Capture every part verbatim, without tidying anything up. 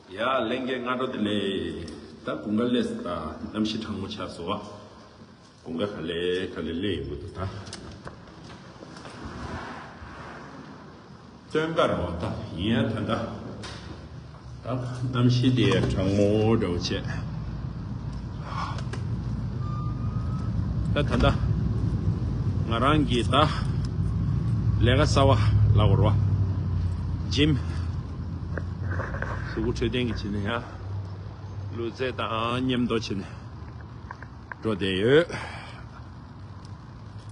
ཡ་ལྷན་རྒྱས་སྔ་དྲོ་བདེ་ལེགས། ད་དགུན་ཁ་སླེབས་སོང་། ད་གནམ་གཤིས་གྲང་མོ་ཆགས་སོང་བ། དགུན་ཁ་ག་ལེ་ག་ལེ་སླེབས་ཡོང་གི་འདུག་ད། བཙོན་ཁ་རེད་བ་ད། ཡིན་ཡང་ད་ད། ད་གནམ་གཤིས་དེ་གྲང་མོ་འདྲ་བོ་བྱས། ད་ད་ད། ང་རང་གིས་ད། ལས་ཀ་གསར་པ་ལབ་དགོས་རེད་བ། འཇིམ། གཟུགས་པོ་འཕྲོད་བསྟེན་གྱི་བྱས་ནས་ཡང་། ལུས་རྩལ་དང་མཉམ་དུ་བྱས་ནས། འགྲོ་བསྡད་ཡོད།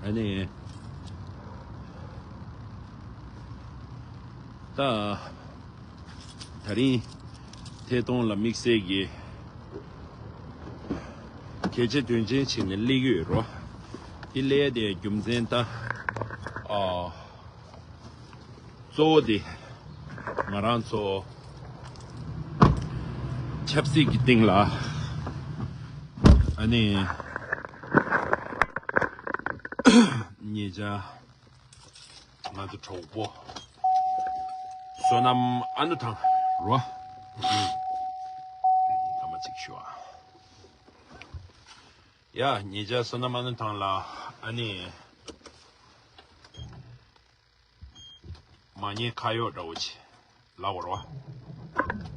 ཨ་ནི། ད། ད་རིང་། ཐད་གཏོང་ལ་དམིགས་བསལ་གྱི། གལ་ཆེ་དོན་ཆེན་ཞིག་ནས་སླེབས་ཀྱི་ཡོད་རེད། འདི་སླེབས་དེའི་རྒྱུ་མཚན་ད། ཨ། གཙོ་བོ་དེ། ང་རང་ཚོ། ཆབ་སྲིད་ཀྱི་སྟེང་ལ། ཨ་ནི། ཉེ་ཆར། ང་ཚོ་གྲོགས་པོ། བསོད་ནམས་ཨ་ནུ་ཐང་རོ། ཨ་མ་གཅིག་ཞུ་ཨ། ཡ་ཉེ་ཆར་བསོད་ནམས་ཨ་ནུ་ཐང་ལ་ཨ་ནི། མ་ཉེས་ཁ་གཡོག་འདྲ་བོ་ཆེ་ལབ་དགོས་རེད་བ།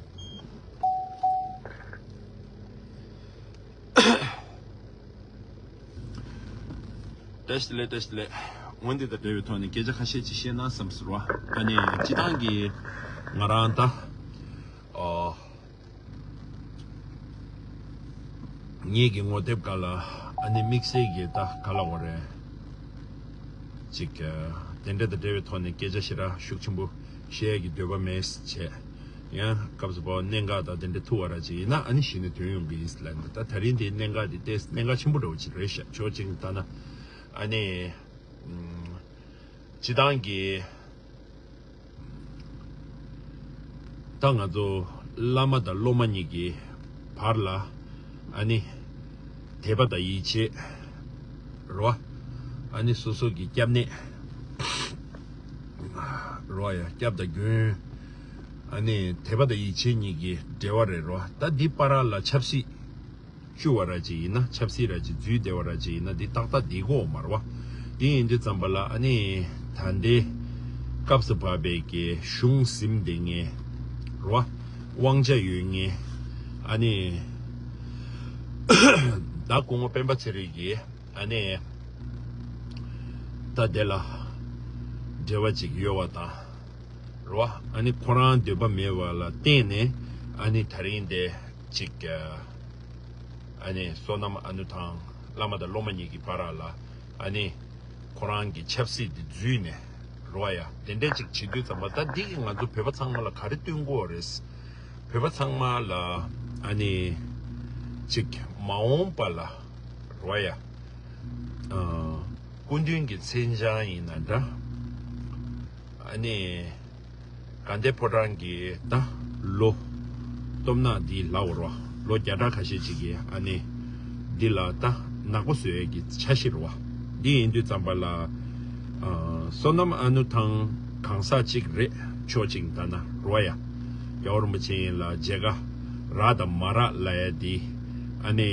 བཀྲ་ཤིས་བདེ་ལེགས། བཀྲ་ཤིས་བདེ་ལེགས། འོན་ཏེ་དང་འབྲེལ་བའི་ཐོག་ནས་སྐད་ཆ་ཁ་ཤས་ཅིག་བཤད་ན་བསམ་སོང་ར། ཨ་ནི་སྤྱི་བཏང་གི་ང་རང་ད། ཨོ། ངེད་ཀྱི་ངོ་དེབ་སྒང་ལ་ཨ་ནི་དམིགས་བསལ་གྱི་ད་ག་ལབ་དགོས་རེད། ཅིག་དེ་འདྲ་དང་འབྲེལ་བའི་ཐོག་ནས་སྐད་ཆ་ཞེ་དྲག་ཤུགས་ཆེན་པོ་བཤད་ཡས་ཀྱི་འདོད་པ་མེད་བྱས། ཡང་སྐབས་སུ་བབས་གནད་འགག་དང་དེ་འདྲ་ཐུག་པ་ར་ཅིག་ཡིན་ན་ཨ་ནི་གཞི་ནས་ཐོན་ཡོང་གི་ཡིན་ལབ་ནས། ད་ད་རིང་འདིའི་གནད་འགག་འདི་ཏོག་ཙམ་གནད་འགག་ཆེན་པོ་འདྲ་བོ་ཅིག་རེད་ཤག་ཕྱོགས་གཅིག་ནས་ལྟ་ན། ཨ་ནི། སྤྱི་བཏང་གི། ད་ང་ཚོ་བླ་མ་དང་སློབ་མ་གཉིས་ཀྱི་བར་ལ་ཨ་ནི་དད་པ་དང་ཡིད་ཆེས་རོ། ཨ་ནི་སོ་སོ་གི་སྐྱབས་གནས་རོ། ཡ་སྐྱབས་དང་མགོན། ཨ་ནི་དད་པ་དང་ཡིད་ཆེས་གཉིས་ཀྱི་འབྲེལ་བ་རེད་རོ། ད་འདི་བར་ལ་ཆབ་སྲིད་བཅུ་བ་ར་ཅིག་ཡིན་ན། ཆབ་སྲིད་ར་ཅིག་འཛུལ་བསྡད་པ་ར་ཅིག་ཡིན་ན། འདི་ཏག་ཏག་འདི་གོ་མ་རེད་བ། འདི་ཡིན་དུས་ཙམ་པ་ལ་ཨ་ནི་ད་ལྟའི་སྐབས་སུ་བབས་པའི་གི་གཞུང་ཟིན་བསྡད་མཁན་རེད་བ། དབང་ཆ་ཡོད་མཁན་ཨ་ནི་ད་སྐུ་ངོ་སྤེན་པ་ཚེ་རིང་གིས་ཨ་ནི་ད་དེ་ལ་འབྲེལ་བ་ཅིག་ཡོད་པ་དང་རེད་བ། ཨ་ནི་ཁོ་རང་འདོད་པ་མེད་པ་ལ་བརྟེན་ནས་ཨ་ནི་ད་རིང་དེ་ཅིག་ཨ་ནི་བསོད་ནམས་ཨ་ནུ་དང་བླ་མ་དང་སློབ་མ་གཉིས་ཀྱི་བར་ལ་ཨ་ནི་ཁོ་རང་གི་ཆབ་སྲིད་དེ་འཛུལ་ནས་རེད་བ། ཡ་དེ་འདྲས་ཅིག་བྱེད་དུས་ཙམ་པ་ད་འདི་གིས་ང་ཚོ་བོད་པ་ཚང་མ་ལ་ག་རེ་སྟོན་གྱི་ཡོད་རེད། བོད་པ་ཚང་མ་ལ་ཨ་ནི་ཅིག་མ་འོངས་པ་ལ་རེད་བ། ཡ་ཨ་སྐུ་མདུན་གྱི་མཚན་བྱང་ཡིན་ན་འདྲ། ཨ་ནི། དགའ་ལྡན་ཕོ་བྲང་གི་ད་ལོ། སྟོབས་ནག་འདི་ལ་འོར་བ། ལོ་བརྒྱ་ཕྲག་ཁ་ཤས་ཅིག་གི་ཨ་ནི། འདི་ལ་ད་ནག་པོ་བཟོ་ཡས་ཀྱི་འཆར་གཞི་རེད་བ། འདི་ཡིན་དུས་ཙམ་པ་ལ། ཨ་བསོད་ནམས་ཨ་ནུ་ཐང་གང་ཟག་ཅིག་རེད། ཕྱོགས་གཅིག་ད་ན་རེད་བ། ཡ། རྒྱལ་བ་རིན་པོ་ཆེ་ཡིན་ལ་མཇལ་ཁ་རག་དང་མ་རག་ལབ་ཡ་འདི། ཨ་ནི།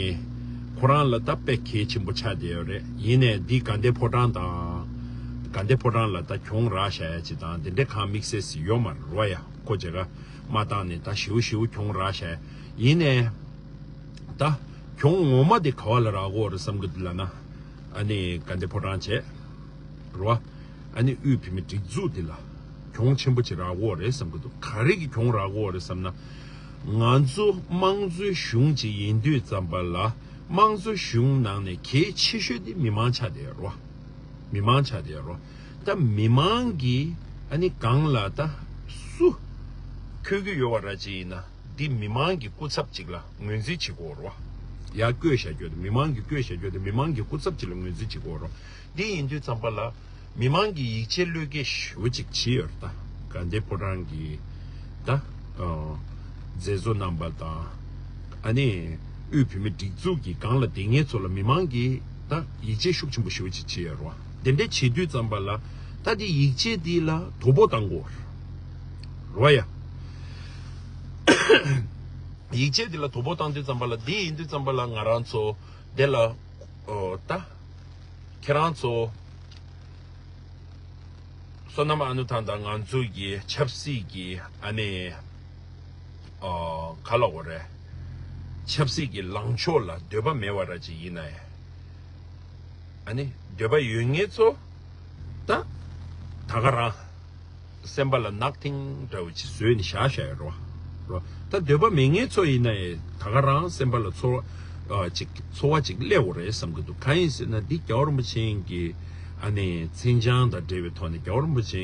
ཁོ་རང་ལ་ད་དཔེ་གལ་ཆེན་པོ་ཆགས་བསྡད་ཡོད་རེད། ཡིན་ནའི་འདི་དགའ་ལྡན་ཕོ་བྲང་དང་། དགའ་ལྡན་ཕོ་བྲང་ལ་ད་གྱོང་རག་བཞག་ཡ་ཅིག་དང་དེ་འདྲའི་གང་དམིགས་བསལ་ཞིག་ཡོད་མ་རེད་བ། ཡ་ཁོ་མཇལ་ཁ་མ་བཏང་ནས་ད་ཞེ་པོ་ཞེ་པོ་གྱོང་རག་བཞག་ཡ། ཡིན་ནའི། ད་གྱོང་ངོ་མ་དེ་ག་བ་ལ་རག་གི་ཡོད་རེད་བསམ་གི་འདུག་ལབ་ན། ཨ་ནི་དགའ་ལྡན་ཕོ་བྲང་བྱས། རེད་བ། ཨ་ནི་དབུས་བོད་མིའི་སྒྲིག་འཛུགས་འདི་ལ་གྱོང་ཆེན་པོ་ཅིག་རག་གི་ཡོད་རེད་བསམ་གི་འདུག་ག་རེ་གི་གྱོང་རག་གི་ཡོད་རེད་བསམ་ན། ང་ཚོ་དམངས་གཙོའི་གཞུང་ཅིག་ཡིན་དུས་ཙམ་པ་ལ་དམངས་གཙོའི་གཞུང་ནང་ནས་གལ་ཆེ་ཤོས་དེ་མི་མང་ཆགས་བསྡད་ཡོད་རེད་བ། མི་མང་ཆགས་བསྡད་ཡོད་རེད་བ། ད་མི་མང་གིས་ཨ་ནི་སྒང་ལ་ད་སུ་འཁོད་ཀྱི་ཡོད་པ་ར་ཅིག་ཡིན་ན། འདི་མི་མང་གི་སྐུ་ཚབ་ཅིག་ལ་ངོས་འཛིན་བྱེད་དགོས་རེད་བ། ཡར་བསྐོས་བཞག་རྒྱུ་དེ་མི་མང་གིས་བསྐོས་བཞག་རྒྱུ་དེ་མི་མང་གི་སྐུ་ཚབ་ཅིག་ལ་ངོས་འཛིན་བྱེད་དགོས་རེད་བ། འདི་ཡིན་དུས་ཙམ་པ་ལ་མི་མང་གི་ཡིད་ཆེས་བློས་འགེལ་ཞེ་པོ་ཅིག་བྱས་ཡོད་རེད། ད་དགའ་ལྡན་ཕོ་བྲང་གི་ད་ཨ་མཛད་གཙོ་རྣམ་པ་དང་ཨ་ནི་དབུས་བོད་མིའི་སྒྲིག་འཛུགས་ཀྱི་སྒང་ལ་བསྡད་མཁན་ཚོ་ལ་མི་མང་གིས་ད་ཡིད་ཆེས་ཤུགས་ཆེན་པོ་ཞེ་པོ་ཅིག་བྱས་ཡོད་རེད་བ། དེ་འདྲ་བྱེད་དུས་ཙམ་པ་ལ་ད་དེ་ཡིད་ཆེས་འདི་ལ་དོ་ཕོག་བཏང་དགོས་རེད་བ། ཡ། ཡིག་ཆ་འདི་ལ་དོ་ཕོག་བཏང་དུས་ཙམ་པ་ལ། འདི་ཡིན་དུས་ཙམ་པ་ལ་ང་རང་ཚོ་དེ་ལ་ཨོ་ད་ཁྱེད་རང་ཚོ་བསོད་ནམས་ཨ་ནུ་ཐང་དང་ང་ཚོ་གི་ཆབ་སྲིད་ཀྱི་ཨ་ནི་ཨོ་ག་ལ་འོ་རེད། ཆབ་སྲིད་ཀྱི་ལངས་ཕྱོགས་ལ་འདོད་པ་མེད་པ་ར་ཅིག་ཡིན་ན་ཡང་། ཨ་ནི་འདོད་པ་ཡོད་མཁན་ཚོ་ད་ད་ག་རང་སེམས་པ་ལ་ནག་ཐིང་འདྲ་བོ་ཅིག་བཟོས་ནས་བཞག་བཞག་ཡོད་རོ། རོ། ད་འདོད་པ་མེད་མཁན་ཚོ་ཡིན་ན་ཡང་ད་ག་རང་སེམས་པ་ལ་ཚོར་བ་ཨ་ཅིག་ཚོར་བ་ཅིག་སླེབས་འོ་རེད་བསམ་གི་འདུག་གང་ཡིན་ཟེར་ན་འདི་རྒྱལ་བ་རིན་པོ་ཆེ་གི་ཨ་ནི་མཚན་བྱང་དང་འབྲེལ་བའི་ཐོག་ནས་རྒྱལ་བ་རིན་པོ་ཆེ་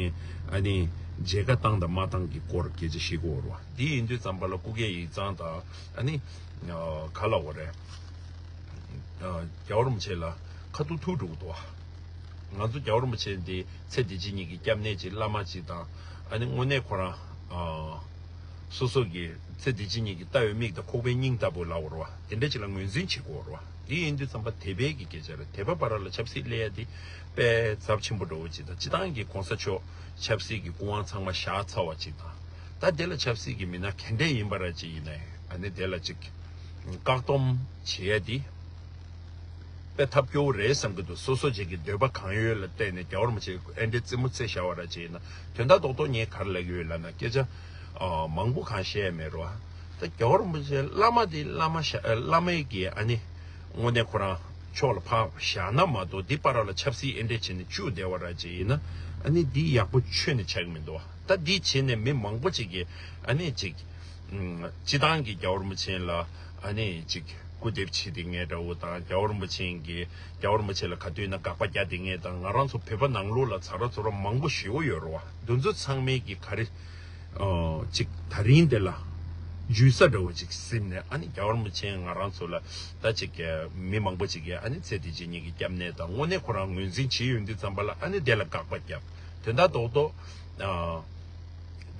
ཨ་ནི་མཇལ་ཁ་བཏང་དང་མ་བཏང་གི་སྐོར་སྐད་ཆ་བཤད་གི་འོ་རོ། འདི་ཡིན་དུས་ཙམ་པ་ལ་སྐུ་སྒེར་ཡིག་ཚང་དང་ཨ་ནི་ག་ལ་འོ་རེད། རྒྱལ་བ་རིན་པོ་ཆེ་ལ་ཁ་ཐུག་ཐུག་འགྲོ་གི་འདུག་ང་ཚོ་རྒྱལ་བ་རིན་པོ་ཆེ་འདི་ཚེ་འདི་ཕྱི་གཉིས་ཀྱི་སྐྱབས་གནས་ཅིག་བླ་མ་ཅིག་དང་ཨ་ནི་དངོས་གནས་ཁོ་རང་སོ་སོ་གི་ཚེ་འདི་ཕྱི་གཉིས་ཀྱི་ལྟ་བའི་མིག་དང་ཁོག་པའི་སྙིང་ལྟ་བུ་ལབ་དགོས་རེད་བ། དེ་འདྲ་ཅིག་ལ་ངོས་འཛིན་བྱེད་དགོས་རེད་བ། འདི་ཡིན་དུས་ཙམ་པ་དད་པའི་གི་སྐད་ཆ་རེད། དད་པ་བར་ལ་ཆབ་སྲིད་སླེབས་ཡ་འདི་དཔེ་ཚབས་ཆེན་པོ་འགྲོ་གི་ཅིག་དང་སྤྱི་བཏང་གི་གོང་ས་མཆོག་ཆབ་སྲིད་ཀྱི་སྐུ་དབང་ཚང་མ་བཞག་ཚར་བ་ཅིག་དང་། ད་དེ་ལ་ཆབ་སྲིད་ཀྱི་མི་སྣ་ག་འདྲས་ཡིན་པ་ར་ཅིག་ཡིན་ན་ཡང་ཨ་ནི་དེ་ལ་ཅིག་བཀག་སྡོམ་བྱེད་ཡ་འདི་དཔེ་ཐབས་སྐྱོ་བོ་རེད་བསམ་གི་འདུག་སོ་སོ་ཅིག་གི་འདོད་པ་གང་ཡོད་ལ་བལྟས་ནས་རྒྱལ་བ་རིན་པོ་ཆེ་ཨེ་འདྲས་རྩེད་མོ་རྩེ་བཞག་པ་ར་ཅིག་ཡིན་ན། དོན་དག་རྡོག་རྡོག་ངས་ག་རེ་ལབ་ཀྱི་ཡོད་ལབ་ན་སྐད་ཆ་ཨ་མང་པོ་གང་བཤད་ཡ་མེད་རོ། ད་རྒྱལ་བ་རིན་པོ་ཆེ་བླ་མ་འདི་བླ་མ་ཤ་ཨ་བླ་མའི་གི་ཨ་ནི་དངོས་གནས་ཁོ་རང་ཕྱོགས་ལ་ཕར་བཞག་ན་མ་གཏོགས་འདི་བར་ལ་ཆབ་སྲིད་ཨེ་འདྲས་བྱས་ནས་བཅུག་བསྡད་པ་ར་ཅིག་ཡིན་ན་ཨ་ནི་འདི་ཡག་པོ་ཁྱོན་ནས་ཆགས་ཀྱི་མི་འདུག་ད་འདི་བྱས་ནས་མི་མང་པོ་ཅིག་གིས་ཨ་ནི་ཅིག་ཨུམ་སྤྱི་བཏང་གི་རྒྱལ་བ་རིན་པོ་ཆེ་ལ་ཨ་ནི་ཅིག་སྐུར་འདེབས་བྱེད་དེ་ངས་འདྲ་བོ་དང་རྒྱལ་བ་རིན་པོ་ཆེ་གི་རྒྱལ་བ་རིན་པོ་ཆེ་ལ་ག་དུས་ན་དགག་པ་རྒྱག་དེ་ངས་དང་ང་རང་ཚོ་བོད་པ་ནང་ལོགས་ལ་ཚ་ར་ཚོ་ར་མང་པོ་ཞེ་པོ་ཡོད་རེད་བ། འདི་ཚོ་ཚང་མས་གི་ག་རེ་ཨོ་ཅིག་ད་རིང་དེ་ལ་འཇུས་ས་འདྲ་བོ་ཅིག་སེམས་ནས་ཨ་ནི་རྒྱལ་བ་རིན་པོ་ཆེ་ང་རང་ཚོ་ལ་ད་ཅིག་མི་མང་པོ་ཅིག་གིས་ཨ་ནི་ཚེ་འདི་ཕྱི་གཉིས་ཀྱི་སྐྱབས་གནས་དང་དངོས་གནས་ཁོ་རང་ངོས་འཛིན་བྱེད་ཡོང་དུས་ཙམ་པ་ལ་ཨ་ནི་དེ་ལ་དགག་པ་རྒྱབ། དོན་དག་རྡོག་རྡོག་ཨ་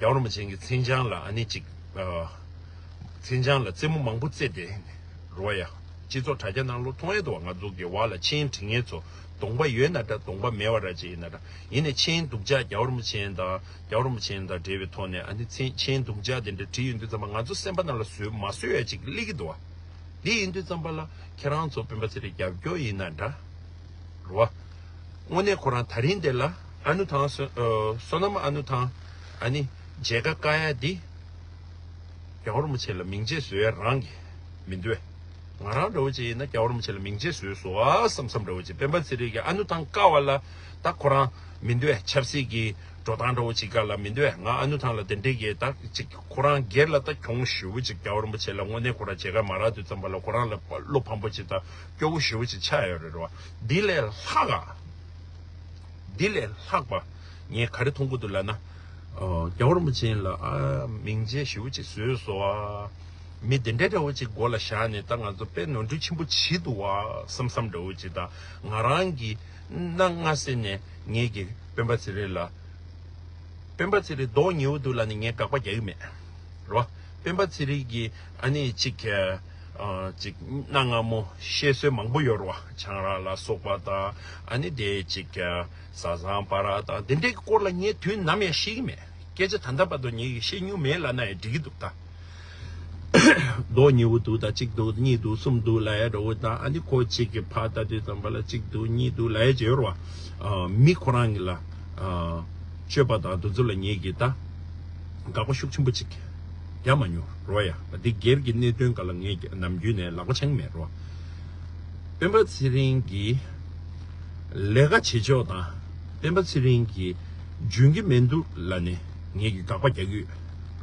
རྒྱལ་བ་རིན་པོ་ཆེ་གི་མཚན་བྱང་ལ་ཨ་ནི་ཅིག་ཨ་མཚན་བྱང་ལ་རྩེད་མོ་མང་པོ་རྩེས་ཏེ་རོ་ཡ། སྤྱི་ཚོགས་དྲ་རྒྱ་ནང་ལོགས་མཐོང་ཡས་འདུག་ང་ཚོ་གི་བར་ལ་མཆན་བྲིས་མཁན་ཚོ་གདོང་པ་ཡོད་ན་འདྲ་གདོང་པ་མེད་པ་ར་ཅིག་ཡིན་ན་འདྲ། ཡིན་ནའི་མཆན་སྡུག་ཅག་རྒྱལ་བ་རིན་པོ་ཆེ་དང་རྒྱལ་བ་རིན་པོ་ཆེ་དང་འབྲེལ་བའི་ཐོག་ནས་ཨ་ནི་མཚན་མཆན་སྡུག་ཅག་དེ་འདྲ་བྲིས་ཡོང་དུས་ཙམ་པ་ང་ཚོ་སེམས་པ་ནང་ལ་བཟོད་མ་བཟོད་ཡ་ཅིག་སླེབས་ཀྱི་འདུག་བ། འདི་ཡིན་དུས་ཙམ་པ་ལ་ཁྱེད་རང་ཚོ་སྤེན་པ་ཚེ་རིང་རྒྱབ་སྐྱོར་ཡིན་ན་འདྲ། རོ། དངོས་གནས་ཁོ་རང་ད་རིང་དེ་ལ་ཨ་ནུ་ཐང་བསོད་ཨ་བསོད་ནམས་ཨ་ནུ་ཐང་ཨ་ནི་མཇལ་ཁ་བཀག་ཡ་འདི་རྒྱལ་བ་རིན་པོ་ཆེ་ལ་མིང་ཆད་བཟོ་ཡ་རང་གི་མི་འདུག་ང་རང་འདྲ་བོ་ཅིག་ཡིན་ན་རྒྱལ་བ་རིན་པོ་ཆེ་ལ་མིང་ཆད་བཟོས་སོང་ཨ་བསམ་བསམ་འདྲ་བོ་ཅིག་སྤེན་པ་ཚེ་རིང་གིས་ཨ་ནུ་ཐང་བཀག་པ་ལ་ད་ཁོ་རང་མི་འདུག་ཆབ་སྲིད་ཀྱི་འགྲོ་སྟངས་འདྲ་བོ་ཅིག་ག་ལ་མི་འདུག་ང་ཨ་ནུ་ཐང་ལ་དེ་འདྲའི་གི་ད་ཅིག་ཁོ་རང་སྒེར་ལ་ད་གྱོང་ཞེ་པོ་ཅིག་རྒྱལ་བ་རིན་པོ་ཆེ་ལ་དངོས་གནས་ཁོ་རང་མཇལ་ཁ་མ་རག་དུས་ཙམ་པ་ལ་ཁོ་རང་ལ་བློ་ཕམ་པོ་ཅིག་དང་སྐྱོ་བོ་ཞེ་པོ་ཅིག་ཆགས་ཡོད་རེད་རོ། འདི་ལས་ལྷག་ག་འདི་ལས་ལྷག་པ་ངས་ག་རེ་མཐོང་གི་འདུག་ལབ་ན། ཨོ། རྒྱལ་བ་རིན་པོ་ཆེ་ལ་ཨ་མིང་ཆད་ཞེ་པོ་ཅིག་བཟོས་སོང་ཨ། མི་དེ་འདྲའི་འདྲ་བོ་ཅིག་མགོ་ལ་བཞག་ནས་ད་ང་ཚོ་དཔེ་ནོར་འཁྲུལ་ཆེན་པོ་བྱེད་འདུག་བ་བསམ་བསམ་འདྲ་བོ་ཅིག་དང་ང་རང་གི་སྣང་ང་སེ་ནས་ངས་ཀྱི་སྤེན་པ་ཚེ་རིང་ལ། སྤེན་པ་ཚེ་རིང་མདོག་ཉེས་པོ་འདུག་ལབ་ནས་ངས་དགག་པ་རྒྱག་གི་མེད། རོ། སྤེན་པ་ཚེ་རིང་གི་ཨ་ནི་ཅིག་ཨ་ཅིག་གནའ་སྔ་མོ་བཤད་སྲོལ་མང་པོ་ཡོད་རེད་བ། ཆང་རག་ལ་སོགས་པ་དང་ཨ་ནི་དེ་ཅིག་བཟའ་ཚང་བར་དང་དེ་འདྲའི་སྐོར་ལ་ངས་དུས་ནམ་ཡང་ཤེས་ཀྱི་མེད། སྐད་ཆ་ད་ལྟ་བར་དུ་ངས་ཤེས་མྱོང་མེད་ལབ་ན་ཡང་འགྲིག་གི་འདུག་ད། མདོག་ཉེས་པོ་འདུག་ད་གཅིག་འདུག་གཉིས་འདུག་གསུམ་འདུག་ལབ་ཡ་འདྲ་བོ་དང་ཨ་ནི་ཁོ་གཅིག་གི་ཕར་ལྟ་དུས་ཙམ་པ་ལ་གཅིག་འདུག་གཉིས་འདུག་ལབ་ཡ་ཅིག་ཡོད་རེད་བ། མི་ཁོ་རང་གི་ལ་སྤྱོད་པ་དང་དེ་ཚོ་ལ་ངས་ཀྱི་ད་དགག་པ་ཤུགས་ཆེན་པོ་གཅིག་རྒྱག་མ་མྱོང་རོ་ཡ། འདི་སྒེར་གྱི་གནད་དོན་སྒང་ལ་ངས་ནམ་རྒྱུན་ནས་ལག་པ་འཆང་མེད་རོ། སྤེན་པ་ཚེ་རིང་གི་ལས་ཀ་བྱེད་ཕྱོགས་དང་སྤེན་པ་ཚེ་རིང་གི་འཇོན་གྱི་མི་འདུག་ལབ་ནས་ངས་ཀྱི་དགག་པ་རྒྱག་གི་ཡོད་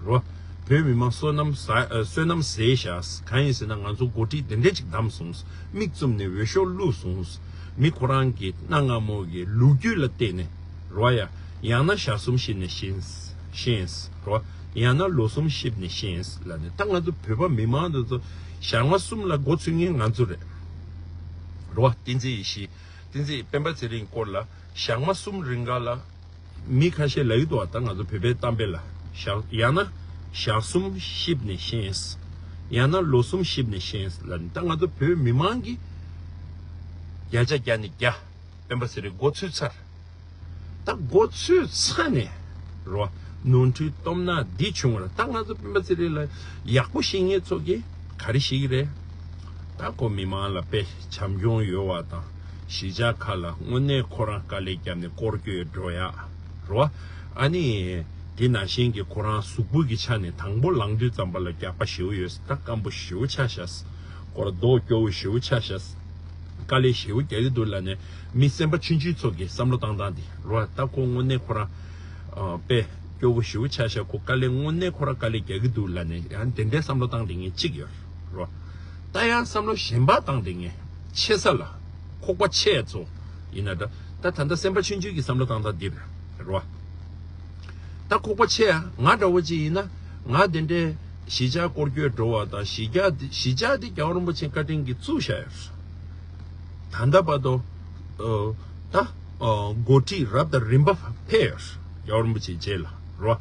རོ། བོད་མི་མང་བསོད་ནམས་ཟ་ཨ་བསོད་ནམས་ཟས་ཤག་གང་ཡིན་ཟེར་ན་ང་ཚོ་འགོ་ཁྲིད་དེ་འདྲས་ཅིག་བདམས་སོང་། མིག་བཙུམ་ནས་འོས་ཤོག་བླུགས་སོང་། མི་ཁོ་རང་གི་གནའ་སྔ་མོ་གི་ལོ་རྒྱུས་ལ་བལྟས་ནས་རོ་ཡ། ཡང་ན་ཞག་གསུམ་གཤིབ་ནས་ཤེས་ཤེས་རོ། ཡང་ན་ལོ་གསུམ་གཤིབ་ནས་ཤེས་ལབ་ནས་ད་ང་ཚོ་བོད་པ་མི་མང་དེ་ཚོ་ཞག་མ་གསུམ་ལ་མགོ་ཚོས་མཁན་ང་ཚོ་རེད་རོ། བསྟན་འཛིན་ཡེ་ཤེས། བསྟན་འཛིན་སྤེན་པ་ཚེ་རིང་སྐོར་ལ་ཞག་མ་གསུམ་རིང་ག་ལ་མི་ཁ་ཤས་ལབ་ཀྱི་འདུག་བ། ད་ང་ཚོ་བོད་པའི་གཏམ་དཔེ་ལ་ཞག་ཡང་ན་ཞག་གསུམ་གཤིབ་ནས་ཤེས། ཡང་ན་ལོ་གསུམ་གཤིབ་ནས་ཤེས་ལབ་ནས་ད་ང་ཚོ་བོད་མི་མང་གིས་བརྒྱ་ཆ་བརྒྱ་ནས་བརྒྱ་སྤེན་པ་ཚེ་རིང་མགོ་ཚོས་ཚར། ད་མགོ་ཚོས་ཚར་ནས་རོ། ནོར་འཁྲུལ་སྟོབས་ན་འདི་བྱུང་བ་རེད། ད་ང་ཚོ་སྤེན་པ་ཚེ་རིང་ལ་ཡག་པོ་ཤེས་མཁན་ཚོ་གིས་ག་རེ་ཤེས་ཀྱི་རེད། ད་ཁོ་མི་མང་ལ་དཔེ་བྱམས་སྐྱོང་ཡོད་པ་དང་། གཞིས་ཆགས་ཁག་ལ་དངོས་གནས་ཁོ་རང་དཀའ་ལས་བརྒྱབ་ནས་སྐོར་སྐྱོད་འགྲོ་ཡག་རེད་བ། ཨ་ནི་དེ་ནང་བཞིན་གྱི་ཁོ་རང་གཟུགས་པོ་གི་ཆ་ནས་དང་པོ་ལངས་དུས་ཙམ་པ་ལ་རྒྱགས་པ་ཞེ་པོ་ཡོད། ད་སྐམ་པོ་ཞེ་པོ་ཆགས་ཤག་སྐོར་རྡོ་སྐྱོ་བོ་ཞེ་པོ་ཆགས་ཤག་དཀའ་ལས་ཞེ་པོ་རྒྱག་གི་འདུག་ལབ་ནས་མི་སེམས་པ་ཆུང་ཆུང་ཚོ་གི་བསམ་བློ་བཏང་སྟངས་དེ་རེད་བ། ད་ཁོ་དངོས་གནས་ཁོ་རང་ཨ་དཔེ་སྐྱོ་བོ་ཞེ་པོ་ཆགས་ཤག་ཁོ་དཀའ་ལས་དངོས་གནས་ཁོ་རང་དཀའ་ལས་རྒྱག་གི་འདུག་ལབ་ནས་ཡང་དེ་འདྲའི་བསམ་བློ་བཏང་བསྡད་མཁན་གཅིག་ཡོད་རེད་བ། ད་ཡང་བསམ་བློ་གཞན་པ་བཏང་བསྡད་མཁན་ཆེ་ས་ལ་ཁོག་པ་ཆེ་ཚོ་ཡིན་ན་འདྲ། ད་ད་ལྟ་སེམས་པ་ཆུང་ཆུང་གི་བསམ་བློ་བཏང་སྟངས་འདི་རེད་བ། ད་ཁོག་པ་ཆེ་ཡ་ང་འདྲ་བོ་ཅིག་ཡིན་ན་ང་དེ་འདྲའི་གཞིས་ཆགས་སྐོར་སྐྱོད་འགྲོ་བ་དང་། གཞིས་ཆགས་འདི་གཞིས་ཆགས་འདི་རྒྱལ་བ་རིན་པོ་ཆེ་བཀའ་དྲིན་གྱིས་བཙུགས་བཞག་ཡོད། ད་ལྟ་བར་དུ་ཨ་ད་ཨ་འགོ་ཁྲིད་རབ་དང་རིམ་པ་ཕེབས་ཡོད། རྒྱལ་བ་རིན་པོ་ཆེའི་རྗེས་ལ་རོ།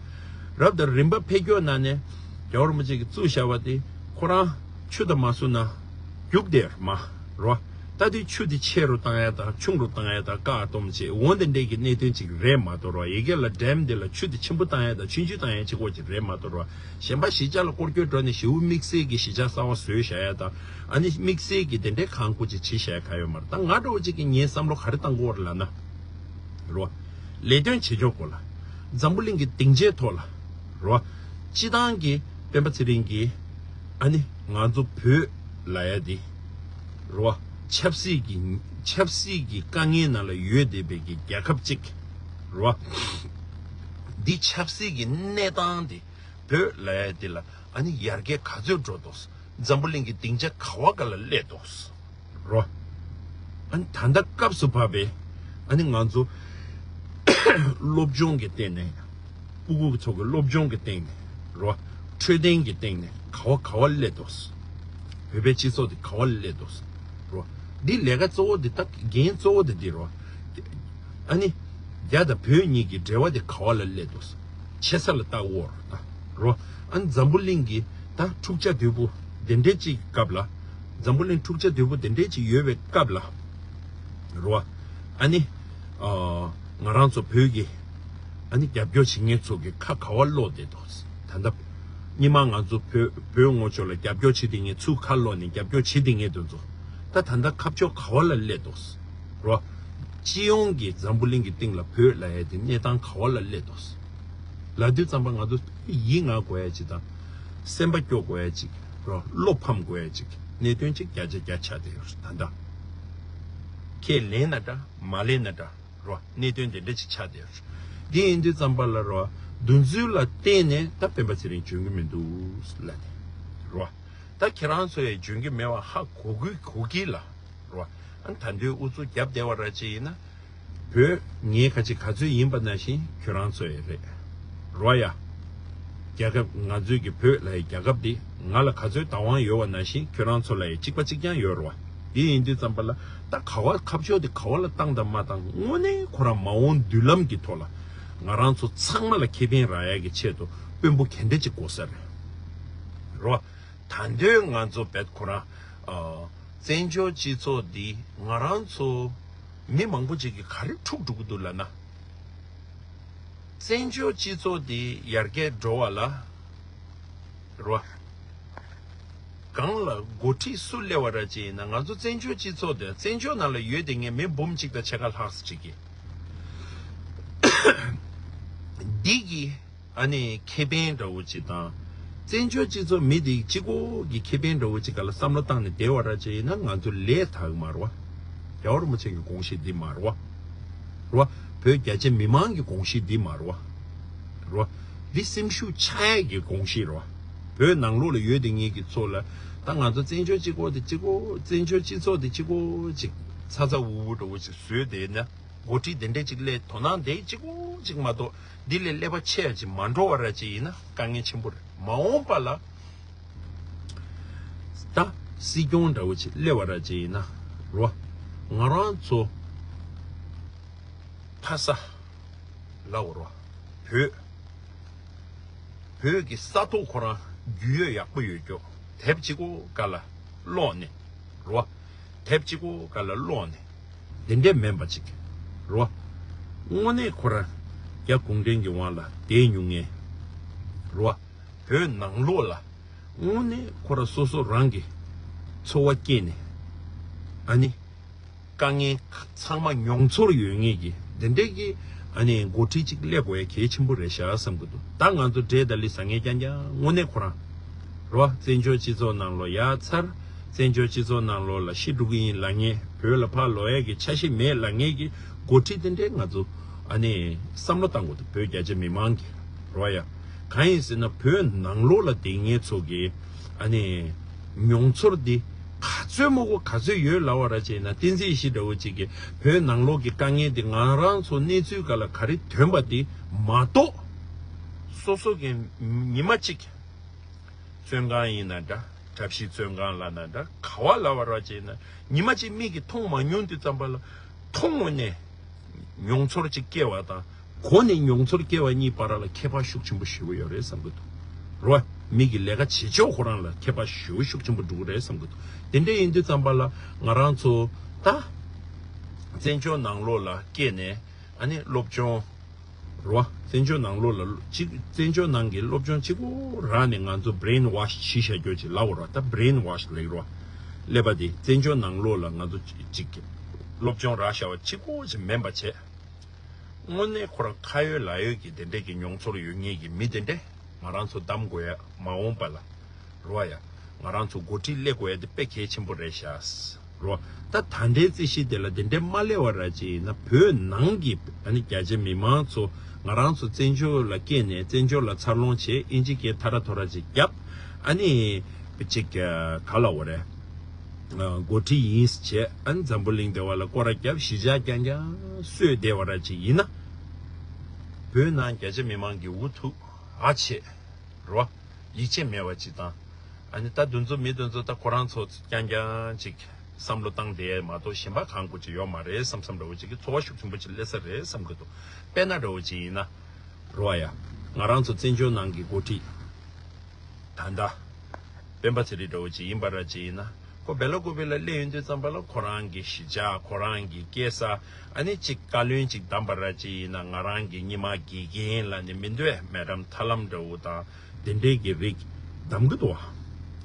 རབ་དང་རིམ་པ་ཕེབས་ཀྱོག་ནང་ནས་རྒྱལ་བ་རིན་པོ་ཆེ་གིས་བཙུགས་བཞག་པ་དེ་ཁོ་རང་ཆུ་དང་མ་བསྲུབས་ན་རྒྱུག་བསྡད་མ་རོ། ད་དེ་ཆུ་དེ་ཆེ་རུ་བཏང་ཡ་དང་ཆུང་རུ་བཏང་ཡ་དང་བཀག་སྡོམ་བྱེད་འོ་དེ་འདྲས་ཀྱི་གནད་དོན་ཅིག་རེད་མ་གཏོགས་རོ། ཡ་གི་ལ་ཌེམ་དེ་ལ་ཆུ་དེ་ཆེན་པོ་བཏང་ཡ་དང་ཆུང་ཆུང་བཏང་ཡ་གཅིག་པོ་ཅིག་རེད་མ་གཏོགས་རོ། གཞན་པ་གཞིས་ཆགས་ལ་སྐོར་སྐྱོད་འགྲོ་ནས་ཞེ་པོ་དམིགས་བསལ་གྱི་གཞིས་ཆགས་གསར་པ་བཟོས་བཞག་ཡ་དང་ཨ་ནི་དམིགས་བསལ་གྱི་དེ་འདྲའི་ཁང་ཁུ་ཅིག་བྱེད་བཞག་ཡ་ག་ཡོད་མ་རེད། ད་ང་འདྲ་བོ་ཅིག་གིས་ངའི་བསམ་བློ་ག་རེ་བཏང་དགོས་རེད་ལབ་ན། རོ། ལས་དོན་བྱེད་ཕྱོགས་སྐོར་ལ། འཛམ་བུ་གླིང་གི་སྡིངས་ཆའི་ཐོག་ལ། རོ། སྤྱི་བཏང་གི་སྤེན་པ་ཚེ་རིང་གིས་ཨ་ནི་ང་ཚོ་བོད་ལབ་ཡ་དེ། རོ། ཆབ་སྲིད་ཀྱི་ཆབ་སྲིད་ཀྱི་དཀའ་ངལ་ནང་ལ་ཡོད་བསྡད་པའི་གི་རྒྱལ་ཁབ་ཅིག་རོ། འདི་ཆབ་སྲིད་ཀྱི་གནས་སྟངས་དེ་བོད་ལབ་ཡ་དེ་ལ་ཨ་ནི་ཡར་རྒྱས་ག་ཚོད་འགྲོ་འདུག་འཛམ་བུ་གླིང་གི་སྡིངས་ཆ་ག་བ་ག་ལ་སླེབས་འདུག་རོ། ཨ་ནི་ད་ལྟ་སྐབས་སུ་བབས་པའི་ཨ་ནི་ང་ཚོ་སློབ་སྦྱོང་གི་སྟེང་ནས་ཕྲུ་གུ་ཚོ་གི་སློབ་སྦྱོང་གི་སྟེང་ནས་རོ། འཕྲོད་བསྟེན་གྱི་སྟེང་ནས་ག་བ་ག་བ་སླེབས་འདུག་བོད་པའི་སྤྱི་ཚོགས་དེ་ག་བ་ལ་སླེབས་འདུག་རོ། འདི་ལས་ཀ་གཙོ་བོ་འདི་ད་འགན་གཙོ་བོ་འདི་འདི་རོ། ཨ་ནི་རྒྱ་དང་བོད་གཉིས་ཀྱི་འབྲེལ་བ་དེ་ག་བ་ལ་སླེབས་འདུག་ཆེ་ས་ལ་ལྟ་འོར་ད་རོ། ཨ་ནི་འཛམ་བུ་གླིང་གི་ད་འཁྲུག་ཆ་དོད་པོ་དེ་འདྲའི་ཅིག་སྐབས་ལ། འཛམ་བུ་གླིང་འཁྲུག་ཆ་དོད་པོ་དེ་འདྲའི་ཅིག་ཡོད་པའི་སྐབས་ལ། རོ། ཨ་ནི། ཨ། ང་རང་ཚོ་བོད་ཀྱི། ཨ་ནི་རྒྱབ་སྐྱོར་བྱེད་མཁན་ཚོ་གི་ཁ་ག་བ་སློག་བསྡད་འདུག་ད་ལྟ། སྔོན་མ་ང་ཚོ་བོད་བོད་ངོ་ཕྱོགས་ལ་རྒྱབ་སྐྱོར་བྱེད་བསྡད་མཁན་ཚུར་ཁ་སློག་ནས་རྒྱབ་སྐྱོར་བྱེད་བསྡད་མཁན་དེ་ཚོ། ད་ད་ལྟ་ཁ་ཕྱོགས་ག་བ་ལ་སླེབས་འདུག་རོ། སྤྱི་ཡོངས་ཀྱི་འཛམ་བུ་གླིང་གི་སྟེང་ལ་བོད་ལབ་ཡ་དེ་གནས་སྟངས་ག་བ་ལ་སླེབས་འདུག་ལབ་དུས་ཙམ་པ་ང་ཚོ་ཡིད་ང་དགོས་ཡ་ཅིག་དང་། སེམས་པ་སྐྱོ་དགོས་ཡ་ཅིག་རོ། བློ་ཕམ་དགོས་ཡ་ཅིག་གནད་དོན་ཅིག་བརྒྱ་ཆ་བརྒྱ་ཆགས་བསྡད་ཡོད་རེད་ད་ལྟ། ཁས་ལེན་ན་འདྲ་མ་ལེན་ན་འདྲ་རོ། གནད་དོན་དེ་འདྲ་ཅིག་ཆགས་བསྡད་ཡོད་རེད། འདི་ཡིན་དུས་ཙམ་པ་ལ་རོ། འདི་ཚོ་ལ་བརྟེན་ནས་ད་སྤེན་པ་ཚེ་རིང་འཇོན་གྱི་མི་འདུག་ལབ་ནས་རོ། ད་ཁྱེད་རང་ཚོ་ཡང་འཇོན་གྱི་མེད་པ་ཧ་གོ་གི་གོ་གི་ལ། རོ། ཨ་ནི་ད་དུང་ཨུ་ཚུགས་རྒྱབ་བསྡད་པ་ར་ཅིག་ཡིན་ན། བོད་ངའི་ཁ་ཆེ་ག་ཚོད་ཡིན་པ་ནང་བཞིན་ཁྱོད་རང་ཚོ་ཡང་རེད། རོ་ཡ། རྒྱལ་ཁབ་ང་ཚོའི་གི་བོད་ལ་ཡི་རྒྱལ་ཁབ་འདི་ང་ལ་ག་ཚོད་བདག་དབང་ཡོད་པ་ནང་བཞིན་ཁྱོད་རང་ཚོ་ལ་ཡི་གཅིག་པ་གཅིག་རྐྱང་ཡོད་རེད་བ། འདི་ཡིན་དུས་ཙམ་པ་ལ་ད་ག་བ་ཁ་ཕྱོགས་འདི་ག་བ་ལ་བཏང་དང་མ་བཏང་དངོས་གནས་ཁོ་རང་མ་འོངས་མདུན་ལམ་གྱི་ཐོག་ལ་ང་རང་ཚོ་ཚང་མ་ལ་ཁེ་ཕན་རག་ཡ་གི་ཆེད་དུ་དཔོན་པོ་ག་འདྲ་ཅིག་དགོས་ས་རེད། རོ། ད་དུང་ང་ཚོ་བེད་ཁོ་རང་། ཨ། བཙན་བྱོལ་སྤྱི་ཚོགས་འདི་ང་རང་ཚོ་མི་མང་པོ་ཅིག་གིས་ག་རེ་འཁྲུག་འགྲོ་གི་འདུག་ལབ་ན། བཙན་བྱོལ་སྤྱི་ཚོགས་འདི་ཡར་རྒྱས་འགྲོ་བ་ལ། རོ། གང་ལ་འགོ་ཁྲིད་སུ་སླེབས་པ་ར་ཅིག་ཡིན་ན་ང་ཚོ་བཙན་བྱོལ་སྤྱི་ཚོགས་འདི་བཙན་བྱོལ་ནང་ལ་ཡོད་དེ་ངས་མི་འབུམ་གཅིག་དང་ཕྱེད་ཀ་ལྷག་ཙམ་ཅིག་གིས། འདི་གི་ཨ་ནི་ཁེ་ཕན་འདྲ་བོ་ཅིག་དང་། བཙན་བྱོལ་སྤྱི་ཚོགས་མི་དེ་གཅིག་པོ་གི་ཁེ་ཕན་འདྲ་བོ་ཅིག་ག་ལ་བསམ་བློ་བཏང་ནས་བསྡད་པ་ར་ཅིག་ཡིན་ན་ང་ཚོ་ལས་དག་གི་མ་རེད་བ། རྒྱལ་བ་རིན་པོ་ཆེ་གི་དགོངས་གཞི་འདི་མ་རེད་བ། རེད་བ། བོད་རྒྱ་ཆེ་མི་མང་གི་དགོངས་གཞི་འདི་མ་རེད་བ། རེད་བ། འདི་སེམས་ཤུགས་ཆག་ཡས་ཀྱི་དགོངས་གཞི་རེད་བ། བོད་ནང་ལོགས་ལ་ཡོད་དེ་ངེད་ཀྱི་ཚོ་ལ་ད་ང་ཚོ་བཙན་བྱོལ་གཅིག་པོ་དེ་གཅིག་པོ་བཙན་བྱོལ་སྤྱི་ཚོགས་དེ་གཅིག་པོ་ཅིག་ཚ་ཚ་འུར་འུར་འདྲ་བོ་ཅིག་བཟོས་བསྡད་ན། འགོ་ཁྲིད་དེ་འདྲས་ཅིག་སླེབས་དོ་སྣང་དེ་གཅིག་པོ་ཅིག་མ་གཏོགས་འདི་ལས་ཀླད་པ་ཆེ་ཡ་ཅིག་མ་འགྲོ་བ་ར་ཅིག་ཡིན་ན་དཀའ་ངལ་ཆེན་པོ་རེད། མ་འོངས་པ་ལ་ད་སྲིད་སྐྱོང་འདྲ་བོ་ཅིག་སླེབས་པ་ར་ཅིག་ཡིན་ན་རོ། ང་རང་ཚོ་ཕ་ས་ལ་འོ་རོ། བོད་བོད་ཀྱི་ས་ཐོག་ཁོ་རང་རྒྱུས་ཡོད་ཡག་པོ་ཡོད་ཀྱོ། དེབ་གཅིག་པོ་ག་ལ་ཀློག་ནས་རོ། དེབ་གཅིག་པོ་ག་ལ་ཀློག་ནས། དེ་འདྲས་མིན་པ་ཅིག་རོ། དངོས་གནས་ཁོ་རང་ རྒྱ་གུང་ཁྲན་གྱི་དབང་ལ་བསྡད་མྱོང་མཁན་རེད་བ། བོད་ནང་ལོགས་ལ་དངོས་གནས་ཁོ་ར་སོ་སོ་རང་གི་འཚོ་བ་སྐྱེལ་ནས། ཨ་ནི། དཀའ་ངལ་ཚང་མ་མྱོང་ཚོར་ཡོད་ངེས་ཀྱི་འདི་འདྲའི་གི་ཨ་ནི་འགོ་ཁྲིད་ཅིག་སླེབས་དགོས་ཡ་གལ་ཆེན་པོ་རེད་ཤག་བསམ་གི་འདུག་ད་ང་ཚོ་འབྲས་དང་ལི་ཟ་མཁན་རྐྱང་རྐྱང་དངོས་གནས་ཁོ་རང་རེད་བ། བཙན་བྱོལ་སྤྱི་ཚོགས་ནང་ལོགས་ཡར་ཚར། བཙན་བྱོལ་སྤྱི་ཚོགས་ནང་ལོགས་ལ་ཤི་འགྲོ་གི་ཡིན་ལབ་མཁན། བོད་ལ་ཕར་ལོག་ཡ་གི་འཆར་གཞི་མེད་ལབ་མཁན་གྱི་འགོ་ཁྲིད་དེ་འདྲའི་ང་ཚོ་ཨ་ནི་བསམ་བློ་བཏང་དགོས་འདུག་བོད་རྒྱ་ཆེ་མི་མང་གི་རེད་བ་ཡ། གང་ཡིན་ཟེར་ན་བོད་ནང་ལོགས་ལ་བསྡད་མཁན་ཚོ་གི་ཨ་ནི་མྱོང་ཚོར་འདི་ག་ཚོད་མོ་གོ་ག་ཚོད་ཡོད་ལབ་པ་ར་བྱས་ན། བསྟན་འཛིན་ཡེ་ཤེས་འདྲ་བོ་ཅིག་གིས་བོད་ནང་ལོགས་ཀྱི་དཀའ་ངལ་འདི་ང་རང་ཚོ་གནས་ཚུལ་སྒང་ལ་ག་རེ་ཐོན་པ་འདི་མ་གཏོགས། སོ་སོ་གི་ཉི་མ་གཅིག་བཙོན་ཁང་ཡིན་ན་འདྲ། གྲྭ་བཞི་བཙོན་ཁང་ལབ་ན་འདྲ། ག་བ་ལབ་པ་ར་བྱས་ན་ཉི་མ་གཅིག་མིག་གིས་མཐོང་མ་མྱོང་དུས་ཙམ་པ་ལ་མཐོང་ནས་མྱོང་ཚོར་ཅིག་སྐྱེ་བ་དང་། གོ་ནས་མྱོང་ཚོར་སྐྱེ་བ་གཉིས་བར་ལ་ཁྱད་པར་ཤུགས་ཆེན་པོ་ཞེ་པོ་ཡོད་རེད་བསམ་གི་འདུག་རེད་བ། མི་གི་ལས་ཀ་བྱེད་ཕྱོགས་ཁོ་རང་ལ་ཁྱད་པར་ཞེ་པོ་ཤུགས་ཆེན་པོ་འགྲོ་གི་རེད་བསམ་གི་འདུག་དེ་འདྲ་ཡིན་དུས་ཙམ་པ་ལ་ང་རང་ཚོ་ད་བཙན་བྱོལ་ནང་ལོགས་ལ་སྐྱེས་ནས་ཨ་ནི་སློབ་སྦྱོང་རེད་བ། བཙན་བྱོལ་ནང་ལོགས་ལ་གཅིག་བཙན་བྱོལ་ནང་གི་སློབ་སྦྱོང་གཅིག་པོ་རག་ནས་ང་ཚོ་brain wash བྱས་བཞག་རྒྱུ་ཅིག་ལབ་དགོས་རེད་བ། ད་brain wash ལབ་ཀྱི་རེད་བ། ཀླད་པ་དེ་བཙན་བྱོལ་ནང་ལོགས་ལ་ང་ཚོ་གཅིག་སློབ་སྦྱོང་རག་བཞག་པ་གཅིག་པོ་ཅིག་མིན་པ་བྱས། དངོས་གནས་ཁོ་རང་ཁ་ཡོད་ལག་ཡོད་ཀྱི་དེ་འདྲས་ཀྱི་མྱོང་ཚོར་ཡོད་མཁན་གྱི་མི་དེ་འདྲས་ང་རང་ཚོ་གདམ་དགོས་ཡ། མ་འོངས་པ་ལ་རེད་བ་ཡ། ང་རང་ཚོ་འགོ་ཁྲིད་སླེབས་དགོས་ཡ་དེ་དཔེ་གལ་ཆེན་པོ་རེད་ཤག་རེད་བ། ད་ད་ལྟའི་རྩིས་གཞི་དེ་ལ་དེ་འདྲས་མ་སླེབས་པ་ར་ཅིག་ཡིན་ན། བོད་ནང་གི་ཨ་ནི་རྒྱ་ཆེ་མི་མང་ཚོ་ང་རང་ཚོ་བཙན་བྱོལ་ལ་སྐྱེས་ནས་བཙན་བྱོལ་ལ་འཚར་ལོངས་བྱས། ཨིན་ཇི་སྐད་ཐ་ར་ཐོ་ར་ཅིག་བརྒྱབ། ཨ་ནི་ཅིག་ག་ལ་འོ་རེད། འགོ་ཁྲིད་ཡིན་བྱས། ཨ་ནི་འཛམ་བུ་གླིང་སྡེ་བ་ལ་སྐོར་ར་བརྒྱབ། གཞིས་ཆགས་རྐྱང་རྐྱང་གསོས་བསྡད་པ་ར་ཅིག་ཡིན་ན། བོད་ནང་རྒྱ་ཆེ་མི་མང་གི་འུ་ཐུག་ཨ་ཆེ་རོ། ཡིད་ཆེས་མེད་པ་ཅིག་དང་། ཨ་ནི་ད་འདི་ཚོ་མི་འདི་ཚོ་ད་ཁོ་རང་ཚོ་རྐྱང་རྐྱང་ཅིག་བསམ་བློ་བཏང་བསྡད་མ་གཏོགས་གཞན་པ་གང་དགོས་ཅིག་ཡོད་མ་རེད་བསམ་བསམ་འདྲ་བོ་ཅིག་གི་ཚོར་བ་ཤུགས་ཆེན་པོ་ཅིག་སླེབས་ས་རེད་བསམ་གི་འདུག་དཔེར་ན་འདྲ་བོ་ཅིག་ཡིན་ན། རོ་ཨ་ཡ། ང་རང་ཚོ་བཙན་བྱོལ་ནང་གི་འགོ་ཁྲིད། ད་ལྟ། སྤེན་པ་ཚེ་རིང་འདྲ་བོ་ཅིག་ཡིན་པ་ར་ཅིག་ཡིན་ན། ཁོ་སྦེ་ལ་ཀུ་པེ་ལ་སླེབས་ཡོང་དུས་ཙམ་པ་ལ་ཁོ་རང་གི་གཞིས་ཆགས། ཁོ་རང་གི་སྐྱེས་ས། ཨ་ནི་ཅིག་བཀའ་བློན་ཅིག་བདམས་པ་ར་ཅིག་ཡིན་ན། ང་རང་གི་སྔོན་མ་དགེ་རྒན་ལབ་ནས་མི་འདུག་ཨེ། མེ་ཌམ་ཐར་ལམ་འདྲ་བོ་དང་དེ་འདྲས་ཀྱི་རིགས་བདམས་ཀྱི་འདུག་བ།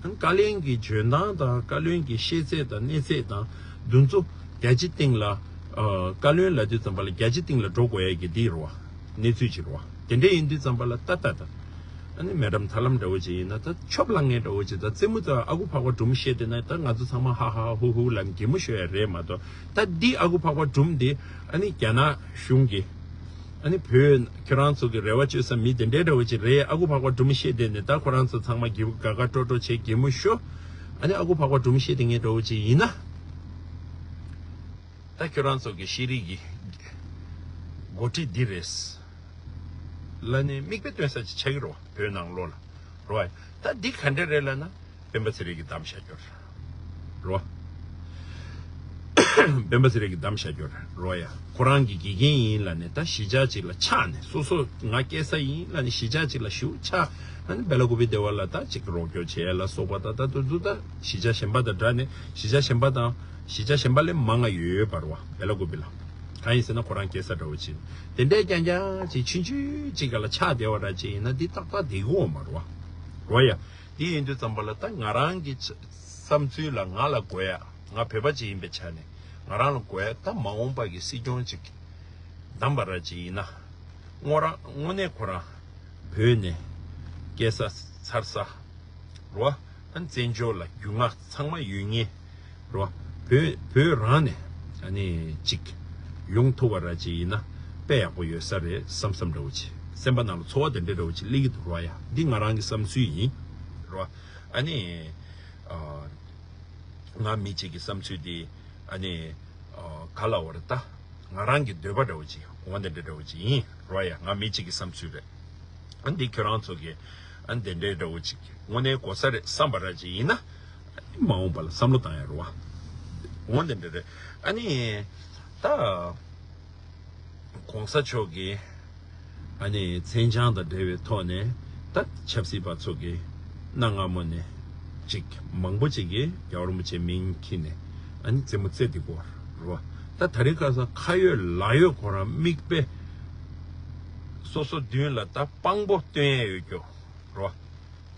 ཨ་ནི་བཀའ་བློན་གྱི་འཇོན་ཐང་དང་བཀའ་བློན་གྱི་ཤེས་ཚད་དང་གནས་ཚད་དང་འདི་ཚོ་རྒྱལ་སྤྱིའི་སྟེང་ལ། ཨ། བཀའ་བློན་ལབ་དུས་ཙམ་པ་ལ་རྒྱལ་སྤྱིའི་སྟེང་ལ་འགྲོ་དགོས་ཡ་གི་འདི་རེད་བ། གནས་ཚུལ་ཅིག་རེད་བ། དེ་འདྲས་ཡིན་དུས་ཙམ་པ་ལ་ད་ད་ད། ཨ་ནི་མེ་ཌམ་ཐར་ལམ་འདྲ་བོ་ཅིག་ཡིན་ན། ད་ཆོབ་ལངས་མཁན་འདྲ་བོ་ཅིག་དང་རྩེད་མོ་དང་ཨ་ཁུ་ཕག་པ་སྒྲུང་བཤད་བསྡད་ན། ད་ང་ཚོ་ཚང་མ་ཧ་ཧ་ཧུ་ཧུ་ལབ་གད་མོ་ཤོར་ཡ་རེད་མ་གཏོགས། ད་འདི་ཨ་ཁུ་ཕག་པ་སྒྲུང་འདི་ཨ་ནི་རྒྱ་ནག་གཞུང་གིས། ཨ་ནི་བོད་ཁྱོད་རང་ཚོ་གི་རེ་བ་བཅོལ་ས་མི་དེ་འདྲའི་འདྲ་བོ་ཅིག་རེད། ཨ་ཁུ་ཕག་པ་སྒྲུང་བཤད་བསྡད་ནས་ད་ཁོ་རང་ཚོ་ཚང་མ་གི་དགའ་དགའ་སྤྲོ་སྤྲོ་བྱས་གད་མོ་ཤོར། ཨ་ནི་ཨ་ཁུ་ཕག་པ་སྒྲུང་བཤད་བསྡད་མཁན་འདྲ་བོ་ཅིག་ཡིན་ན། ད་ཁྱོད་རང་ཚོ་གི་ཤེས་རིག་གི་འགོ་ཁྲིད་འདི་རེད་ལབ་ནས་མིག་དཔེ་སྟོན་ས་ཅིག་ཆགས་ཀྱི་རེད་བ། བོད་ནང་ལོགས་ལ་རེད་བ། ད་འདི་ག་འདྲ་རེད་ལབ་ན། སྤེན་པ་ཚེ་རིང་གིས་བདམས་བཞག་རྒྱུ་རེད་བ། སྤེན་པ་ཚེ་རིང་གིས་བདམས་བཞག་རྒྱུ་རེད་བ་ཡ། ཁོ་རང་གི་དགེ་རྒན་ཡིན་ལབ་ནས་ད་གཞིས་ཆགས་ཅིག་ལ་ཆགས་ནས། སོ་སོ་ང་སྐྱེས་ས་ཡིན་ལབ་ནས་གཞིས་ཆགས་ཅིག་ལ་ཞུགས་ཆགས། ཨ་ནི་སྦེ་ལ་ཀུ་པེ་སྡེ་བ་ལ་ད་ཅིག་རོགས་སྐྱོར་བྱས་ལ་སོགས་པ། ད་ད་དུ་དུ་ད་གཞིས་ཆགས་གཞན་པ་དང་འདྲ་ནས། གཞིས་ཆགས་གཞན་པ་དང་། གཞིས་ཆགས་གཞན་པ་ལས་མང་ང་ཡོད་ཡོད་པ་རེད་བ། སྦེ་ལ་ཀུ་པེ་ལ། གང་ཡིན་ཟེར་ན་ཁོ་རང་སྐྱེས་ས་འདྲ་བོ་ཅིག་དེ་འདྲའི་རྐྱང་རྐྱང་ཅིག་ཆུང་ཆུང་ཅིག་ག་ལ་ཆགས་བསྡད་པ་འདྲ་ཅིག་ཡིན་ན། འདི་ཏག་ཏག་བསྡད་ཀྱི་ཡོད་མ་རེད་བ། རེད་བ་ཡ། དེ་ཡིན་དུས་ཙམ་པ་ལ་ད་ང་རང་གི་ཆ་བསམ་ཚུལ་ལ། ང་ལ་དགོས་ཡ། ང་བོད་པ་ཅིག་ཡིན་པའི་ཆ་ནས་ང་རང་ལ་དགོས་ཡ། ད་མ་འོངས་པ་གི་སྲིད་སྐྱོང་ཅིག་བདམས་པ་ར་ཅིག་ཡིན་ན། དངོས་རང་དངོས་གནས་ཁོ་རང་བོད་ནས་སྐྱེས་ས་འཚར་ས་རེད་བ། ཨ་ནི་བཙན་བྱོལ་ལ་རྒྱུས་མངའ་ཚང་མ་ཡོད་མཁན་རེད་བ། བོད་བོད་རང་ནས་ཨ་ནི་ཅིག་ཡོང་ཐུབ་པ་ར་ཅིག་ཡིན་ན་དཔེ་ཡག་པོ་ཡོད་ས་རེད་བསམ་བསམ་འདྲ་བོ་ཅིག་སེམས་པ་ནང་ལ་ཚོར་བ་དེ་འདྲ་འདྲ་བོ་ཅིག་སླེབས་ཀྱི་འདུག་རེད་བ་ཡ། འདི་ང་རང་གི་བསམ་ཚུལ་ཡིན་རེད་བ། ཨ་ནི་ཨ། ང་མི་གཅིག་གི་བསམ་ཚུལ་དེ་ཨ་ནི་ཨ། ག་ལབ་དགོས་རེད། ད་ང་རང་གི་འདོད་པ་འདྲ་བོ་ཅིག་འོ་དེ་འདྲ་འདྲ་བོ་ཅིག་ཡིན་རེད་བ་ཡ། ང་མི་གཅིག་གི་བསམ་ཚུལ་རེད། ཨ་འདི་ཁྱོད་རང་ཚོ་གི་ཨ་དེ་འདྲའི་འདྲ་བོ་ཅིག་དངོས་གནས་དགོས་ས་རེད་བསམ་པ་ར་ཅིག་ཡིན་ན། མ་འོངས་པ་ལ་བསམ་བློ་བཏང་ཡ་རེད་བ། འོ་དེ་འདྲ་རེད། ཨ་ནི་ད་༸གོང་ས་མཆོག་གི་ཨ་ནི་མཚན་བྱང་དང་འབྲེལ་བའི་ཐོག་ནས་ད་ཆབ་སྲིད་པ་ཚོ་གི་གནའ་སྔ་མོ་ནས་ཅིག་མང་པོ་ཅིག་གིས་རྒྱལ་བ་རིན་པོ་ཆེའི་མིང་འཁྱེར་ནས་ཨ་ནི་རྩེད་མོ་རྩེ་བསྡད་ཀྱི་ཡོད་རེད་བ། ད་ད་རེས་ཁ་སང་ཁ་ཡོད་ལག་ཡོད་ཁོ་རང་མིག་དཔེ་ སོ་སོ་མདུན་ལ་ད་དཔང་པོ་སྟོན་ཡས་ཡོད་རྒྱུ་རོ།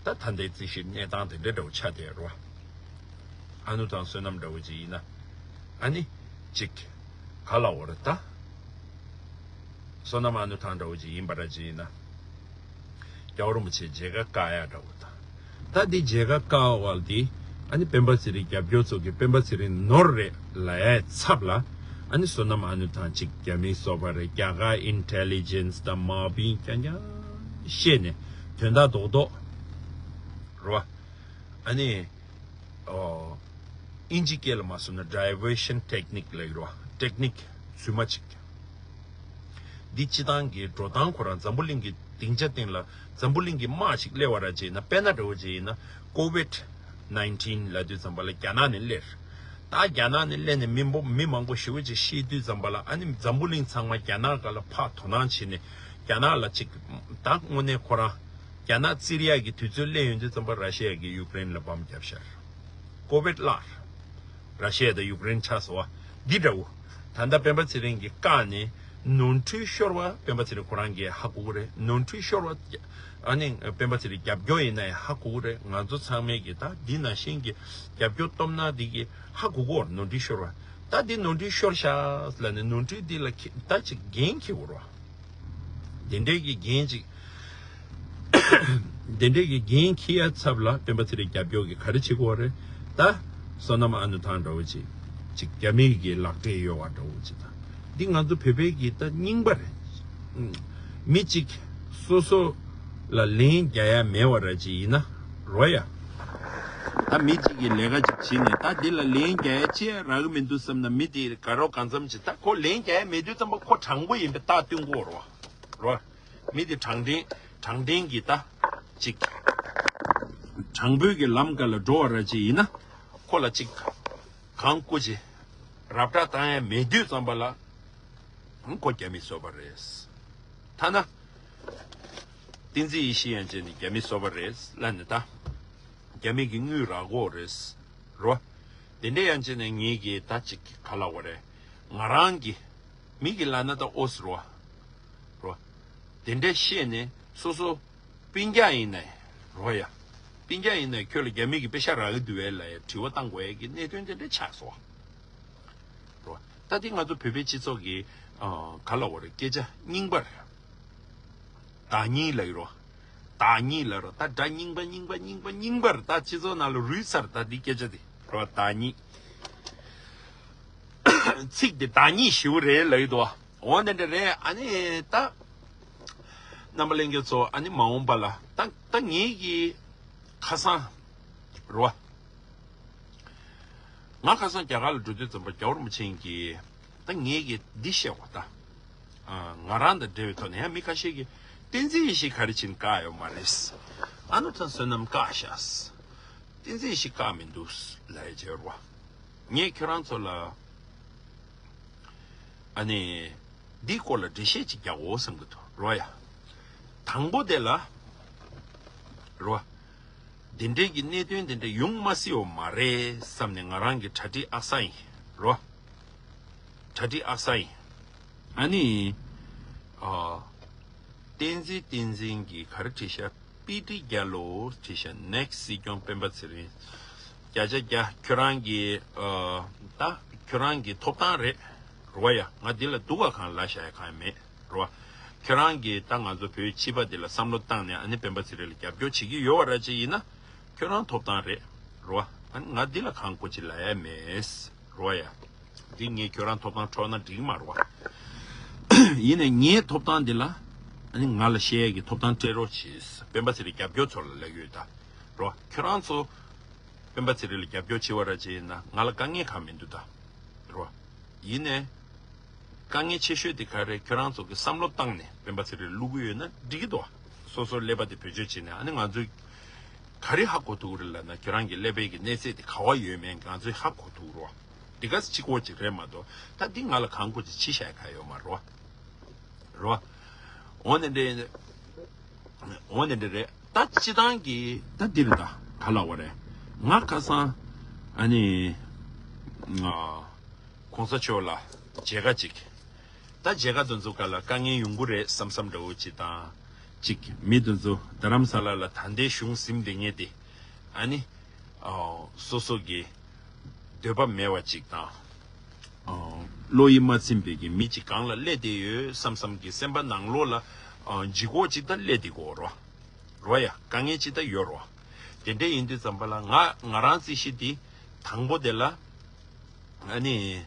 ད་ད་ལྟའི་རྩིས་གཞི་གནས་སྟངས་དེ་འདྲ་འདྲ་བོ་ཆགས་བསྡད་རོ། ཨ་ནུ་ཐང་བསོད་ནམས་འདྲ་བོ་ཅིག་ཡིན་ན། ཨ་ནི་ཅིག་ག་ལ་འོ་རེད་ད། བསོད་ནམས་ཨ་ནུ་ཐང་འདྲ་བོ་ཅིག་ཡིན་པ་འདྲ་ཅིག་ཡིན་ན། རྒྱལ་བ་རིན་པོ་ཆེ་མཇལ་ཁ་བཀག་ཡ་འདྲ་བོ་དང་། ད་འདི་མཇལ་ཁ་བཀག་པ་འདི། ཨ་ནི་སྤེན་པ་ཚེ་རིང་རྒྱབ་སྐྱོར་ཚོ་གི་སྤེན་པ་ཚེ་རིང་ནོར་རེད་ལབ་ཡའི་ཚབ་ལ། ཨ་ནི་བསོད་ནམས་ཨ་ནུ་ཐང་ཅིག་རྒྱ་མིའི་སོ་པ་རེད། རྒྱ་གར་ཨིན་ཊེ་ལི་ཇེན་སི་དང་མ་བིན་རྐྱང་རྐྱང་བཤད་ནས་དོན་དག་རྡོག་རྡོག་རེད་བ། ཨ་ནི། ཨོ། ཨིན་ཇི་སྐད་ལ་མ་སོང་ན་diversion technique ལབ་ཀྱི་རེད་བ། ཊེག་ནིག་རྫུན་མ་ཅིག་འདི་སྤྱི་བཏང་གི་འགྲོ་སྟངས་ཁོ་རང་འཛམ་བུ་གླིང་གི་སྡིངས་ཆ་སྟེང་ལ་འཛམ་བུ་གླིང་གི་དམག་ཅིག་སླེབས་པ་ར་ཅིག་ཡིན་ན། དཔེར་ན་འདྲ་བོ་ཅིག་ཡིན་ན་ཀོ་ཝིཌ་ནའིན་ཊིན་ལབ་དུས་ཙམ་པ་ལ་རྒྱ་ནག་ནས་སླེབས། ད་རྒྱ་ནག་ནས་སླེབས་ནས་མི་འབོ་མི་མང་པོ་ཞེ་པོ་ཅིག་ཤི་དུས་ཙམ་པ་ལ། ཨ་ནི་འཛམ་བུ་གླིང་ཚང་མ་རྒྱ་ནག་སྒང་ལ་ཕར་དོ་སྣང་བྱས་ནས། རྒྱ་ནག་ལ་ཅིག་ད་དངོས་གནས་ཁོ་རང་རྒྱ་ནག་བཙིར་ཡག་གི་དུས་ཚོད་སླེབས་ཡོང་དུས་ཙམ་པ་ར་ཤི་ཡ་གིས་ཡུཀ་རེན་ལ་བམ་བརྒྱབ་ཤར། ཀོ་ཝིཌ་བརླག་ར་ཤི་ཡ་དང་ཡུཀ་རེན་ཆགས་སོང་བ་འདི་འདྲ་བོ། ད་ལྟ་སྤེན་པ་ཚེ་རིང་གིས་བཀག་ནས་ནོར་འཁྲུལ་ཤོར་བ་སྤེན་པ་ཚེ་རིང་ཁོ་རང་གིས་ཧ་གོ་གི་རེད། ནོར་འཁྲུལ་ཤོར་བ། ཨ་ནི་སྤེན་པ་ཚེ་རིང་རྒྱབ་སྐྱོར་ཡིན་ན་ཡང་ཧ་གོ་གི་རེད། ང་ཚོ་ཚང་མས་ཀྱི་ད་འདི་ནང་བཞིན་གྱི་རྒྱབ་སྐྱོར་སྟོབས་ན་འདི་གི་ཧ་གོ་གོ་ནོར་འཁྲུལ་ཤོར་བ། ད་འདི་ནོར་འཁྲུལ་ཤོར་ཤག་ལབ་ནས་ནོར་འཁྲུལ་འདི་ལ་ཁྱི་ད་ཅིག་འགན་འཁྱེར་དགོས་རེད་བ། དེ་འདྲའི་གི་འགན་ཅིག་དེ་འདྲའི་གི་འགན་འཁྱེར་ཡ་ཚབ་ལ་སྤེན་པ་ཚེ་རིང་རྒྱབ་སྐྱོར་གི་ག་རེ་བྱེད་དགོས་རེད། ད་བསོད་ནམས་ཨ་ནུ་ཐང་འདྲ་བོ་ཅིག་ཅིག་རྒྱ་མི་གི་ལག་འབྲེལ་ཡོད་བ་འདྲ་བོ་ཅིག་དང་། འདི་ང་ཚོ་བོད་པའི་གི་ད་རྙིང་པ་རེད། ཨུམ། མི་གཅིག་སོ་སོ་ལ་ལན་རྒྱག་ཡ་མེད་པ་ར་ཅིག་ཡིན་ན་རོ་ཡ། ད་མི་གཅིག་གིས་ལས་ཀ་ཅིག་བྱེད་ནས་ད་འདི་ལ་ལན་རྒྱག་ཡ་ཅི་ཡ་རག་གི་མི་འདུག་བསམ་ན། མི་དེ་དགའ་རོགས་གང་འཚམ་ཅིག་ད་ཁོ་ལན་རྒྱག་ཡ་མེད་དུས་ཙམ་པ་ཁོ་དྲང་པོ་ཡིན་པའི་རྟགས་སྟོན་དགོས་རོ། རོ། མི་དེ་དྲང་བདེན་དྲང་བདེན་གྱི་ད་ཅིག་དྲང་པོའི་གི་ལམ་ཀ་ལ་འགྲོ་བ་ར་ཅིག་ཡིན་ན་ཁོ་ལ་ཅིག་གང་བཀུར་ཅིག་རབ་བསྒྲགས་བཏང་ཡ་མེད་དུས་ཙམ་པ་ལ། ཁོ་རྒྱ་མི་སོ་པ་རེད། ཐ་ན། བསྟན་འཛིན་ཡེ་ཤེས་ཡན་ཆད་ནི་རྒྱ་མི་སོ་པ་རེད་ལབ་ནས་ད། རྒྱ་མི་གི་དངུལ་རག་གོ་རེད། རོ། དེ་འདྲ་ཡན་ཆད་ནས་ངེད་ཀྱི་ད་ཅིག་ག་ལབ་དགོས་རེད། ང་རང་གི་མི་གི་ལབ་ན་ད་ཨོ་སི་རོ། རོ། དེ་འདྲ་བཤད་ནས་སོ་སོ་སྤུན་ཀྱག་ཡིན་ནའི་རོ་ཡ། སྤུན་ཀྱག་ཡིན་ནའི་ཁྱོད་ལ་རྒྱ་མི་གི་པེ་ཤ་རག་གི་འདུག་བས་ལབ་ཡ་དྲི་བ་བཏང་དགོས་ཡ་གི་གནད་དོན་དེ་འདྲ་ཆགས་སོང་། རོ། ད་དེ་ང་ཚོ་བོད་པའི་སྤྱི་ཚོགས་ཀྱི་ཨ་ག་ལབ་དགོས་རེད། སྐད་ཆ་རྙིང་པ་རེད། བདག་ཉིད་ལབ་ཀྱི་རོ། བདག་ཉིད་ལབ་རོ། ད་སྒྲ་རྙིང་པ་རྙིང་པ་རྙིང་པ་རྙིང་པར་ད་སྤྱི་ཚོགས་ནང་ལ་རུལ་ཚར། ད་འདི་སྐད་ཆ་དེ་རོ། བདག་ཉིད། ཚིག་དེ་བདག་ཉིད་ཞེ་པོ་རེད་ལབ་ཀྱི་འདུག་འོ་དེ་འདྲ་རེད། ཨ་ནི་ད་རྣམ་པ་ལྷན་རྒྱས་ཚོ། ཨ་ནི་མ་འོངས་པ་ལ་ད་ད་ངེད་ཀྱི་ཁ་སང་རོ། ང་ཁ་སང་རྒྱ་གར་ལ་འགྲོ་དུས་ཙམ་པ་རྒྱལ་བ་རིན་པོ་ཆེ་གིས་ད་ངེད་ཀྱིས་འདི་བཤད་པ་ད། ཨ། ང་རང་དང་འབྲེལ་བའི་ཐོག་ནས་ཡང་མི་ཁ་ཤས་ཀྱིས་བསྟན་འཛིན་ཡེ་ཤེས་ག་རེ་བྱས་ནས་བཀག་ཡོད་མ་རེད། ཨ་ནུ་ཐང་བསོད་ནམས་བཀག་ཤག་བསྟན་འཛིན་ཡེ་ཤེས་བཀག་མི་འདུག་ལབ་ཡ་བྱས་རོ། ངས་ཁྱོད་རང་ཚོ་ལ་ཨ་ནི་འདིའི་སྐོར་ལ་འགྲེལ་བཤད་ཅིག་རྒྱག་དགོས་བསམ་གྱི་འདུག་རོ་ཡ། དང་པོ་དེ་ལ་རོ། འདི་འདྲའི་གི་གནད་དོན་འདི་འདྲ་ཡོང་མ་སྲིད་པ་མ་རེད་བསམ་ནས་ང་རང་གི་གྲ་སྒྲིག་ཨག་ས་ཡིན་རོ། གྲ་སྒྲིག་ཨག་ས་ཡིན། ཨ་ནི། ཨ། བསྟན་འཛིན་བསྟན་འཛིན་གྱིས་ག་རེ་བྲིས་ཤག་པི་ཊི་རྒྱལ་ལོ་བྲིས་ཤག next སྲིད་སྐྱོང་སྤེན་པ་ཚེ་རིང་། བརྒྱ་ཆ་བརྒྱ་ཁྱོད་རང་གི། ཨ། ད་ཁྱོད་རང་གི་ཐོབ་ཐང་རེད་རོ་ཡ། ང་འདི་ལ་སྡུག་ག་གང་ལ་བཞག་ཡ་གང་ཡང་མེད་རོ། ཁྱོད་རང་གིས་ད་ང་ཚོ་བོད་ཕྱི་པ་འདི་ལ་བསམ་བློ་བཏང་ནས་ཨ་ནི་སྤེན་པ་ཚེ་རིང་ལ་རྒྱབ་སྐྱོར་བྱེད་ཀྱི་ཡོད་པ་ར་ཅིག་ཡིན་ན་ཁྱོད་རང་ཐོབ་ཐང་རེད་རོ། ཨ་ནི་ང་འདི་ལ་གང་དགོས་ཅིག་ལབ་ཡ་མེད་རོ་ཡ། འདི་ངས་ཁྱོད་རང་ཐོབ་ཐང་འཕྲོག་ན་འགྲིག་མ་རོ། ཡིན་ནའི་ངའི་ཐོབ་ཐང་འདི་ལ་ཨ་ནི་ང་ལ་བཤད་ཡ་གི་ཐོབ་ཐང་སྤྲད་རོགས་གྱིས། སྤེན་པ་ཚེ་རིང་རྒྱབ་སྐྱོར་ཚོ་ལ་ལབ་ཡོད་ད་རོ། ཁྱོད་རང་ཚོ་སྤེན་པ་ཚེ་རིང་ལ་རྒྱབ་སྐྱོར་བྱེད་པ་ར་ཅིག་ཡིན་ན་ང་ལ་དཀའ་ངལ་གང་མི་འདུག་ད་རོ། ཡིན་ནའི། དཀའ་ངལ་ཆེ་ཤོས་དེ་ག་རེ། ཁྱོད་རང་ཚོ་གི་བསམ་བློ་བཏང་ནས་སྤེན་པ་ཚེ་རིང་བླུག་གི་ཡོད་ན་འགྲིག་གི་འདུག་སོ་སོར་ཀླད་པ་དེ་བེད་སྤྱོད་བྱས་ནས་ཨ་ནི་ང་ཚོས་ག་རེ་ཧ་གོ་ཐུབ་ཀྱི་རེད་ལབ་ན་ཁྱོད་རང་གི་ཀླད་པའི་གི་གནས་ཚད་དེ་ག་བ་ཡོད་མེད་ང་ཚོས་ཧ་གོ་ཐུབ་རོ། འདི་ག་གཅིག་པོ་གཅིག་རེད་མ་གཏོགས་ད་འདི་ང་ལ་གང་དགོས་ཅིག་བྱེད་བཞག་ག་ཡོད་མ་རོ། རོ། འོ་ནི་འདྲ། འོ་ནི་འདྲ་རེད། ད་སྤྱི་བཏང་གི་ད་འདི་རེད་ད་ག་ལབ་དགོས་རེད། ང་ཁ་སང་ཨ་ནི་ང་གོང་ས་མཆོག་ལ་མཇལ་ཁ་ཅིག་ད་མཇལ་ཁ་དེ་ཚོ་ག་ལ་དཀའ་ངལ་ཡོང་གི་རེད་བསམ་བསམ་འདྲ་བོ་ཅིག་དང་། ཅིག་མི་དེ་ཚོ་རྡ་རམ་ས་ལ་ལ་ད་ལྟའི་གཞུང་ཟིན་བསྡད་མཁན་དེ། ཨ་ནི། ཨོ། སོ་སོ་གི་འདོད་པ་མེད་པ་ཅིག་དང་། ཨོ། བློ་ཡིད་མ་ཚིམ་པའི་གི་མི་ཅིག་གང་ལ་སླེབས་བསྡད་ཡོད་བསམ་བསམ་གི་སེམས་པ་ནང་ལོགས་ལ། ཨོ། ལྗིད་ཁོག་ཅིག་ད་སླེབས་བསྡད་ཀྱི་ཡོད་རེད། རོ་ཡ། དཀའ་ངལ་ཅིག་ད་ཡོད་རོ། དེ་འདྲ་ཡིན་དུས་ཙམ་པ་ལ་ང་ང་རང་རྩིས་གཞི་འདི་དང་པོ་དེ་ལ། ཨ་ནི།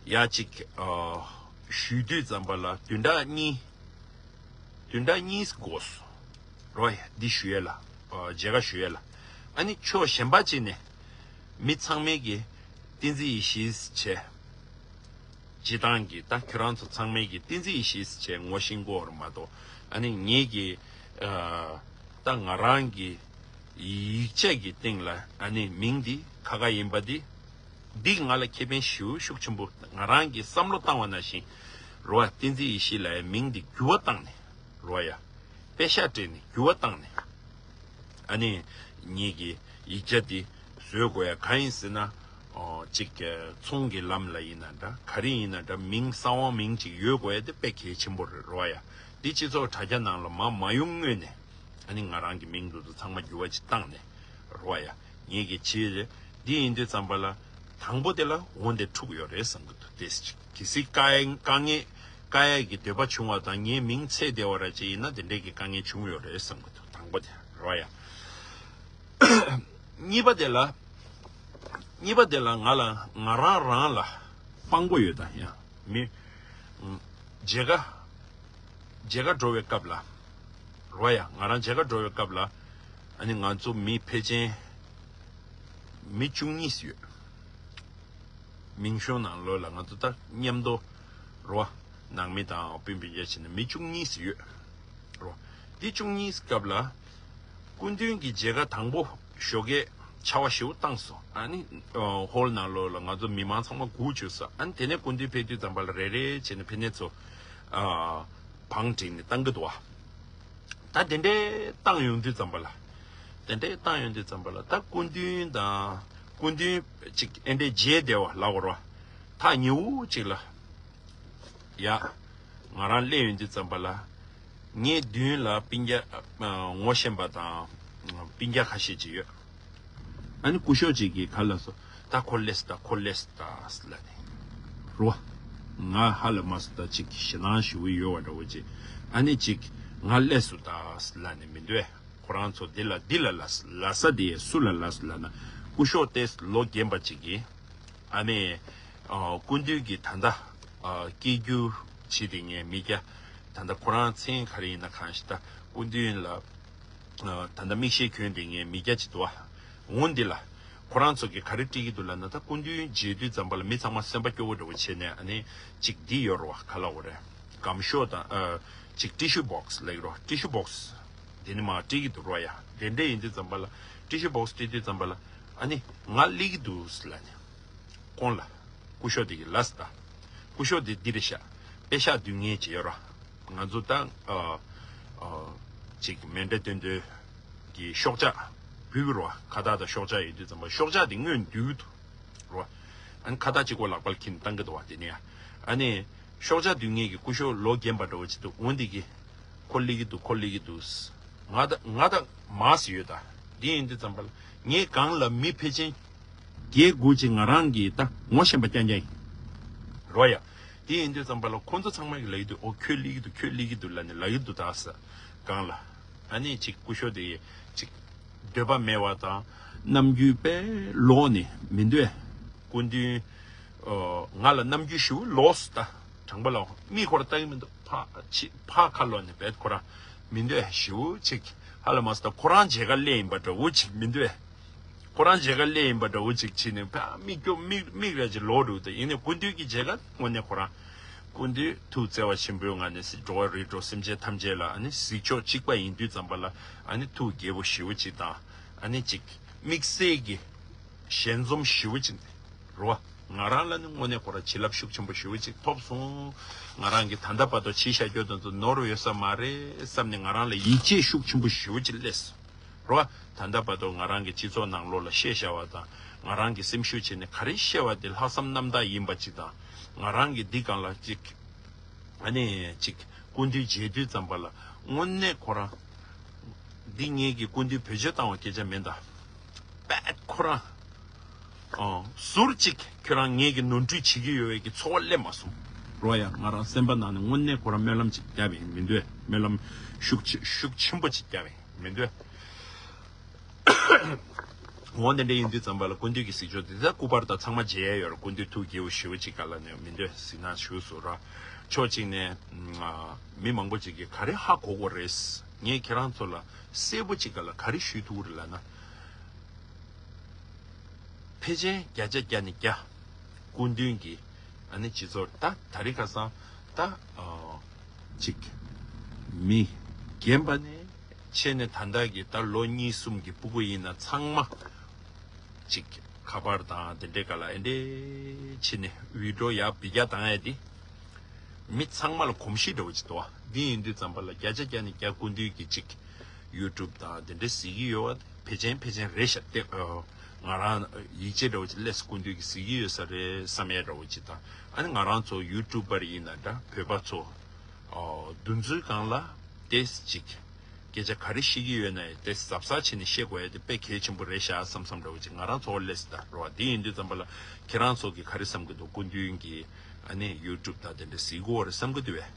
ཡ་གཅིག་ཨ། ཞུ་དུས་ཙམ་པ་ལ་བདུན་ཕྲག་གཉིས། བདུན་ཕྲག་གཉིས་འགོར་སོང་། རོ་ཡ། འདི་ཞུ་ཡས་ལ། ཨ། མཇལ་ཁ་ཞུ་ཡས་ལ། ཨ་ནི་ཕྱོགས་གཞན་པ་ཅིག་ནས། མི་ཚང་མས་ཀྱི་བསྟན་འཛིན་ཡེ་ཤེས་བྱས། སྤྱི་བཏང་གི་ད་ཁྱོད་རང་ཚོ་ཚང་མས་ཀྱི་བསྟན་འཛིན་ཡེ་ཤེས་བྱས་ངོ་ཤེས་ཀྱི་ཡོད་རེད་མ་གཏོགས། ཨ་ནི་ངེད་ཀྱི་ཨ། ད་ང་རང་གི་ཡིག་ཆ་གི་སྟེང་ལ་ཨ་ནི་མིང་འདི་ཁ་ཁ་ཡིན་པ་འདི། འདི་ང་ལ་ཁེ་ཕན་ཞེ་པོ་ཤུགས་ཆེན་པོ། ང་རང་གིས་བསམ་བློ་བཏང་བ་ནང་བཞིན། རོ་བ། བསྟན་འཛིན་ཡེ་ཤེས་ལབ་ཡ་མིང་འདི་འགྱུར་བ་བཏང་ནས། རོ་བ་ཡ། པེ་ཤག་སྤྲད་ནས་འགྱུར་བ་བཏང་ནས། ཨ་ནི། ངེད་ཀྱི་ཡིག་ཆ་འདི་བཟོ་དགོས་ཡ་གང་ཡིན་ཟེར་ན། ཨོ། གཅིག་ཚོང་གི་ལམ་ལ་ཡིན་ན་འདྲ། ག་རེ་ཡིན་ན་འདྲ། མིང་གསང་བ་མིང་ཅིག་ཡོད་དགོས་ཡ་དེ་དཔེ་གལ་ཆེན་པོ་རེད། རོ་བ་ཡ། འདི་སྤྱི་ཚོགས་དྲ་རྒྱ་ནང་ལ་མ་མ་ཡོང་སྔོན་ནས། ཨ་ནི་ང་རང་གི་མིང་དེ་ཚོ་ཚང་མ་འགྱུར་བ་ཅིག་བཏང་ནས། རོ་བ་ཡ། ངེད་ཀྱི་བྱས་རེད། འདི་ཡིན་དུས་ཙམ་པ་ལ། དང་པོ་དེ་ལ་འོ་འདི་འཁྲུག་ཡོད་རེད་བསམ་གི་འདུག་དེ་གལ་སྲིད་དཀའ་དཀའ་ངལ་དཀའ་ཡ་གི་འདོད་པ་བྱུང་བ་དང་། ངའི་མིང་ཚད་བདེ་བ་ར་ཅིག་ཡིན་ན་དེ་འདྲས་ཀྱི་དཀའ་ངལ་བྱུང་ཡོད་རེད་བསམ་གི་འདུག་དང་པོ་དེ། རོ་བ་ཡ། གཉིས་པ་དེ་ལ། གཉིས་པ་དེ་ལ་ང་ལ་ང་རང་རང་ལ་དཔང་པོ་ཡོད་ད་ཡ། མི། མཇལ་ཁ། མཇལ་ཁ་འགྲོ་བའི་སྐབས་ལ། རོ་བ་ཡ། ང་རང་མཇལ་ཁ་འགྲོ་བའི་སྐབས་ལ། ཨ་ནི་ང་ཚོ་མི་ཕལ་ཆེར་མི་བཅུ་གཉིས་ཡོད། མིང་གཞུང་ནང་ལོགས་ལ་ང་ཚོ་ད་མཉམ་དུ། རོ་བ། ནང་མི་དང་སྤུན་སྤུན་ཀྱག་བྱས་ནས་མི་བཅུ་གཉིས་ཡོད། རོ། འདི་བཅུ་གཉིས་སྐབས་ལ། སྐུ་མདུན་གྱི་མཇལ་ཁ་དང་པོ་ཞོགས་ཀས་ཆར་པ་ཞེ་པོ་བཏང་སོང་། ཨ་ནི། ཨ། ཧོལ་ནང་ལོགས་ལ་ང་ཚོ་མི་མང་ཚང་མ་སྒུག་བཅུག་སོང་། ཨ་ནི་དེ་ནས་སྐུ་མདུན་ཕེབས་དུས་ཙམ་པ་ལ་རེ་རེ་བྱས་ནས་ཕེབས་ནས་ཚོ། ཨ། བང་བསྒྲིགས་ནས་བཏང་གི་འདུག་བ། ད་དེ་འདྲས་བཏང་ཡོང་དུས་ཙམ་པ་ལ། དེ་འདྲས་བཏང་ཡོང་དུས་ཙམ་པ་ལ་ད་སྐུ་མདུན་དང་། སྐུ་མདུན་ཅིག་ཨེ་འདྲས་མཇལ་བདེ་བ་ལབ་དགོས་རེད་བ། ཐག་ཉེ་བོ་ཅིག་ལ། ཡ། ང་རང་སླེབས་ཡོང་དུས་ཙམ་པ་ལ། ངའི་མདུན་ལ་སྤུན་ཀྱག་ཨ། ངོ་ཤེས་པ་དང་སྤུན་ཀྱག་ཁ་ཤས་ཅིག་ཡོད། ཨ་ནི་སྐུ་ཞབས་ཅིག་གིས་ག་ལབ་སོང་། ད་ཁོ་སླེབས་སོང་ད། ཁོ་སླེབས་སོང་ད་ལབ་ནས། རོ། ང་ཧ་ལས་མ་སོང་། ད་ཅིག་ཞེད་སྣང་ཞེ་པོ་ཡོད་པ་འདྲ་བོ་ཅིག་ཨ་ནི་ཅིག་ང་སླེབས་སོང་ད་ལབ་ནས་མི་འདུག་གས། ཁོ་རང་ཚོ་འདི་ལ་འདི་ལ་ལབ་ལབ་ས་དེ་སུ་ལ་ལབ་སོང་ལབ་ན། སྐུ་ཞབས་ཏོག་ཙམ་ལོ་རྒན་པ་ཅིག་གིས། ཨ་ནི། ཨ། སྐུ་མདུན་གྱི་ད་ལྟ། ཨ། སྐྱེ་རྒྱུ་བྱེད་དེ་ངའི་མི་སྐྱ། ད་ལྟ་ཁོ་རང་མཚན་ག་རེ་ཡིན་ན་གང་ཤེས། ད་སྐུ་མདུན་ལ། ཨ། ད་ལྟ་མིག་ཤེལ་གྱོན་དེ་ངའི་མི་སྐྱ་ཅིག་འདུག་བ། འོ་འདི་ལ། ཁོ་རང་ཚོ་གིས་ག་རེ་སྤྲད་ཀྱི་འདུག་ལབ་ན། ད་སྐུ་མདུན་མཇལ་དུས་ཙམ་པ་ལ་མི་ཚང་མ་སེམས་པ་སྐྱོ་བོ་འདྲ་བོ་བྱས་ནས། ཨ་ནི་ཅིག་འདི་ཡོད་རེད་བ། ག་ལབ་དགོས་རེད། སྒམ་ཤོག་དང་། ཨ། ཅིག་ཊི་ཤུ་བོག་སི་ལབ་ཀྱི་རེད་བ། ཊི་ཤུ་བོག་སི་དེ་ནི་མར་སྤྲད་ཀྱི་འདུག་རོ་ཡ། དེ་འདྲ་ཡིན་དུས་ཙམ་པ་ལ། ཊི་ཤུ་བོག་སི་སྤྲད་དུས་ཙམ་པ་ལ། ཨ་ནི་ང་སླེབས་ཀྱི་འདུག་ལབ་ནས། ཁོང་ལ། སྐུ་ཞབས་དེ་གིས་ལབ་སོང་ད། སྐུ་ཞབས་དེ་འདི་རེད་ཤག་པེ་ཤག་བསྡུ་མཁན་ཅིག་ཡོད་ར། ང་ཚོ་ད། ཨ། ཨ། ཅིག་མཎྜལ་སྟོན་དུས་ཀྱི་ཤོག་ཆག་འབུལ་གྱི་རེད་བ། ཁ་བཏགས་དང་ཤོག་ཆག་ཡོད་དུས་ཙམ་པ། ཤོག་ཆག་དེ་སྔོན་བསྡུ་གི་འདུག་ར། ཨ་ནི་ཁ་བཏགས་གཅིག་པོ་ལག་པར་འཁྱེར་ནས་བཏང་གི་འདུག་བ། དེ་ནས་ཨ་ནི། ཤོག་ཆག་བསྡུ་མཁན་གྱི་སྐུ་ཞབས་ལོ་རྒན་པ་འདྲ་བོ་ཅིག་འདུག་འོ་འདི་གིས། ཁོ་སླེབས་ཀྱི་འདུག་ཁོ་སླེབས་ཀྱི་འདུག་ང་ད་ང་ད་མར་ཟེར་ཡོད་ད། འདི་ཡིན་དུས་ཙམ་པ་ལ། ངའི་སྒང་ལ་མི་ཕལ་ཆེར་བརྒྱད་དགུ་ཅིག་ང་རང་གི་ད་ངོ་ཤེས་པ་རྐྱང་རྐྱང་ཡིན། རོ་ཡ། འདི་ཡིན་དུས་ཙམ་པ་ལ་ཁོ་ཚོ་ཚང་མ་གིས་ལབ་ཀྱི་འདུག་འོ་ཁྱོད་སླེབས་ཀྱི་འདུག་ཁྱོད་སླེབས་ཀྱི་འདུག་ལབ་ནས་ལབ་ཀྱི་འདུག་ད་ཟེར། སྒང་ལ། ཨ་ནི་ཅིག་སྐུ་ཞབས་དེ་ཅིག་འདོད་པ་མེད་པ་དང་། རྣམ་འགྱུར་དཔེ་ལོག་ནས་མི་འདོད། སྐུ་མདུན། ཨོ། ང་ལ་རྣམ་འགྱུར་ཞེ་པོ་ལོག་སོང་ད། དྲང་པོ་ལབ། མིག་ཁོ་རང་ལྟ་གི་མི་འདུག་ཕར་ཕྱི་ཕར་ཁ་ལོག་ནས་བེད་ཁོ་རང་མི་འདོད་ཞེ་པོ་ཅིག་ཧ་ལས་མ་སོང་ད། ཁོ་རང་མཇལ་ཁ་སླེབས་ཡིན་པ་འདྲ་བོ་ཅིག་མི་འདོད། ཁོ་རང་མཇལ་ཁ་སླེབས་ཡིན་པ་འདྲ་བོ་ཅིག་བྱས་ནས་ཕར་མིག་སྐྱོ་མིག་མིག་ར་ཅིག་ལོག་འགྲོ་གི་འདུག་ཡིན་ནའི་སྐུ་མདུན་གྱི་མཇལ་ཁ་དངོས་གནས་ཁོ་རང་། སྐུ་མདུན་ཐུགས་བརྩེ་བ་ཆེན་པོའི་ངང་ནས། འགྲོ་བ་རིགས་དྲུག་སེམས་ཅན་ཐམས་ཅད་ལ་ཨ་ནི་གཟིགས་ཕྱོགས་གཅིག་པ་ཡིན་དུས་ཙམ་པ་ལ། ཨ་ནི་ཐུགས་དགྱེས་པོ་ཞེ་པོ་ཅིག་དང་། ཨ་ནི་ཅིག་དམིགས་བསལ་གྱི་ཞལ་འཛོམས་ཞེ་པོ་ཅིག་རེད་བ། ང་རང་ལ་ནི་དངོས་གནས་ཁོ་རང་བྱིན་རླབས་ཤུགས་ཆེན་པོ་ཞེ་པོ་ཅིག་ཐོབ་སོང་། ང་རང་གིས་ད་ལྟ་བར་དུ་བྱས་བཞག་རྒྱུ་དེ་ཚོ་ནོར་ཡོད་ས་མ་རེད་བསམ་ནས། ང་རང་ལ་ཡིད་ཆེས་ཤུགས་ཆེན་པོ་ཞེ་པོ་ཅིག་སླེབས་སོང་། རེད་བ། ད་ལྟ་བར་དུ་ང་རང་གི་སྤྱི་ཚོགས་ནང་ལོགས་ལ་བཤད་བཞག་པ་དང་། ང་རང་གིས་སེམས་ཤུགས་བྱས་ནས་ག་རེ་བཤད་པ་དེ་ལྷག་བསམ་རྣམ་དག་ཡིན་པ་ཅིག་དང་། ང་རང་གིས་འདི་སྒང་ལ་ཅིག་ ཨ་ནི་ཅིག་སྐུ་མདུན་མཇལ་དུས་ཙམ་པ་ལ་དངོས་གནས་ཁོ་རང་འདི་ངེད་ཀྱི་སྐུ་མདུན་བེད་སྤྱོད་བཏང་བ་སྐད་ཆ་མིན་ད། པད་ཁོ་རང་ཨོ་ཟུར་ཅིག་ཁྱོད་རང་ངེད་ཀྱི་ནོར་འཁྲུལ་བྱེད་ཀྱི་ཡོད་པའི་གི་ཚོར་བ་སླེབས་མ་སོང་། རོ་ཡ། ང་རང་སེམས་པ་ནང་ནས་དངོས་གནས་ཁོ་རང་སྨོན་ལམ་ཅིག་བརྒྱབ་ཡིན་མི་འདོད། སྨོན་ལམ་ཤུགས་ཆེ་ཤུགས་ཆེན་པོ་ཅིག་བརྒྱབ་ཡིན་མི་འདོད། འོ་དེ་འདྲ་ཡིན་དུས་ཙམ་པ་ལ་སྐུ་མདུན་གྱི་གཟིགས་ཕྱོགས་དེ་ད་སྐུ་པར་དང་ཚང་མ་མཇལ་ཡ་ཡོད་རེད། སྐུ་མདུན་ཐུགས་དགྱེས་པོ་ཞེ་པོ་ཅིག་ག་ལ་ནས་མི་འདོད་གཟིགས་གནང་ཞུས་སོ་ར། ཕྱོགས་གཅིག་ནས་མི་མང་པོ་ཅིག་གིས་ག་རེ་ཧ་གོ་གོ་རེད། ངས་ཁྱེད་རང་ཚོ་ལ་གསལ་པོ་ཅིག་ག་ལ་ག་རེ་ཞུས་ཐུབ་རེད་ལབ་ན། ཕལ་ཆེར་བརྒྱ་ཆ་བརྒྱ་ནས་བརྒྱ་སྐུ་མདུན་གྱི་ཨ་ནི་སྤྱི་ཚོགས་ད་ད་རེས་ཁ་སང་ད་ཅིག་མི་རྒན་པ་ནས་ཆེ་ནས་ད་ལྟ་གི་ད་ལོ་གཉིས་གསུམ་གྱི་སྤུ་གུ་ཡིན་ན་ཚང་མ་ཅིག་ཁ་པར་དང་དེ་འདྲའི་སྒང་ལ་ཨེ་འདྲའི་ཕྱིན་ནས་ཝི་ཌི་ཡོ་ཡར་བི་རྒྱ་བཏང་ཡ་དེ་མི་ཚང་མ་ལ་གོམས་གཤིས་འདྲ་བོ་ཅིག་འདུག་བ། འདི་ཡིན་དུས་ཙམ་པ་ལ་བརྒྱ་ཆ་བརྒྱ་ནས་བརྒྱ་སྐུ་མདུན་གྱི་ཅིག་ཡུ་ཊུབ་དང་དེ་འདྲའི་གཟིགས་ཀྱི་ཡོད་བ། ཕལ་ཆེར་ཕལ་ཆེར་རེད་ཤག་སྟེ། ང་རང་ཡིད་ཆེས་འདྲ་བོ་ཅིག་སླེབས། སྐུ་མདུན་གྱི་གཟིགས་ཀྱི་ཡོད་ས་རེད་བསམ་ཡ་འདྲ་བོ་ཅིག་དང་། ཨ་ནི་ང་རང་ཚོ་ཡུ་ཊུབ་པར་ཡིན་ན་འདྲ་བོད་པ་ཚོ་འདུ་འཛོམས་སྒང་ལ་ཏོག་ཙམ་ཅིག་སྐད་ཆ་ག་རེ་བཤད་ཀྱི་ཡོད་ན་ཡང་ཏོག་ཙམ་གཟབ་གཟབ་བྱས་ནས་བཤད་དགོས་ཡ་དེ་དཔེ་གལ་ཆེན་པོ་རེད་ཤག་བསམ་བསམ་འདྲ་བོ་ཅིག་ང་རང་ཚོ་སླེབས་སོང་ད་རོ། དེ་ཡིན་དུས་ཙམ་པ་ལ་ཁྱེད་རང་ཚོ་གིས་ག་རེ་བསམ་གྱི་འདུག་སྐུ་མདུན་གྱི་ཨ་ནི་ཡུ་ཊུབ་དང་དེ་འདྲ་གཟིགས་ཀྱི་ཡོད་རེད་བསམ་གྱི་འདུག་བས།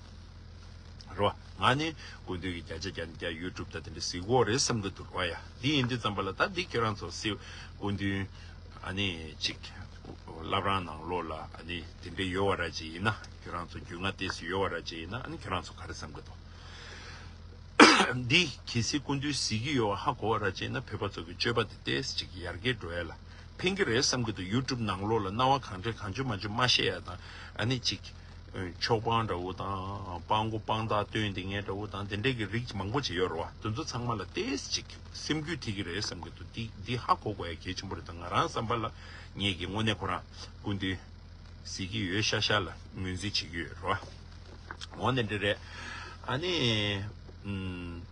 རོ། ང་ནི་སྐུ་མདུན་གྱི་བརྒྱ་ཆ་བརྒྱ་ནས་བརྒྱ་ཡུ་ཊུབ་དང་དེ་འདྲ་གཟིགས་ཀྱི་ཡོད་རེད་བསམ་གྱི་འདུག་རོ་ཡ། འདི་ཡིན་དུས་ཙམ་པ་ལ་ད་འདི་ཁྱེད་རང་ཚོ་སྲིད་སྐུ་མདུན་ཨ་ནི་ཅིག་བླ་བྲང་ནང་ལོགས་ལ་ཨ་ནི་དེ་འདྲ་ཡོད་བ་ར་ཅིག་ཡིན་ན། ཁྱེད་རང་ཚོ་རྒྱུས་མངའ་ཏོག་ཙམ་ཡོད་བ་ར་ཅིག་ཡིན་ན། ཨ་ནི་ཁྱེད་རང་ཚོ་ག་རེ་བསམ་གྱི་འདུག་འདི་གལ་སྲིད་སྐུ་མདུན་གཟིགས་ཀྱི་ཡོད་པ་ཧ་གོ་བ་ར་བྱས་ན་བོད་པ་ཚོ་གི་སྤྱོད་པ་དེ་ཏོག་ཙམ་ཅིག་ཡར་རྒྱས་འགྲོ་ཡ་ལ་ཕན་གྱི་རེད་བསམ་གྱི་འདུག་ཡུ་ཊུབ་ནང་ལོགས་ལ་སྣང་བ་གང་དྲན་གང་བྱུང་མང་བྱུང་མ་བཤད་ཡ་དང་། ཨ་ནི་ཅིག་ཆོག་པང་འདྲ་བོ་དང་། སྤྲང་པོ་དཔང་རྟགས་སྟོན་བསྡད་མཁན་འདྲ་བོ་དང་། དེ་འདྲས་ཀྱི་རིགས་མང་པོ་ཅིག་ཡོད་རེད་བ། དེ་ཚོ་ཚང་མ་ལ་ཏོག་ཙམ་ཅིག་སེམས་འགུལ་ཐེབས་ཀྱི་རེད་བསམ་གྱི་འདུག་འདི་འདི་ཧ་གོ་དགོས་ཡ་གལ་ཆེན་པོ་རེད། ད་ང་རང་བསམ་པ་ལ་ངེད་ཀྱི་དངོས་གནས་ཁོ་རང་སྐུ་མདུན་གཟིགས་ཀྱི་ཡོད་ཤག་ཤག་ལ་ངོས་འཛིན་བྱེད་ཀྱི་ཡོད་རེད་བ། འོ་དེ་འདྲ་རེད། ཨ་ནི་ཨུམ།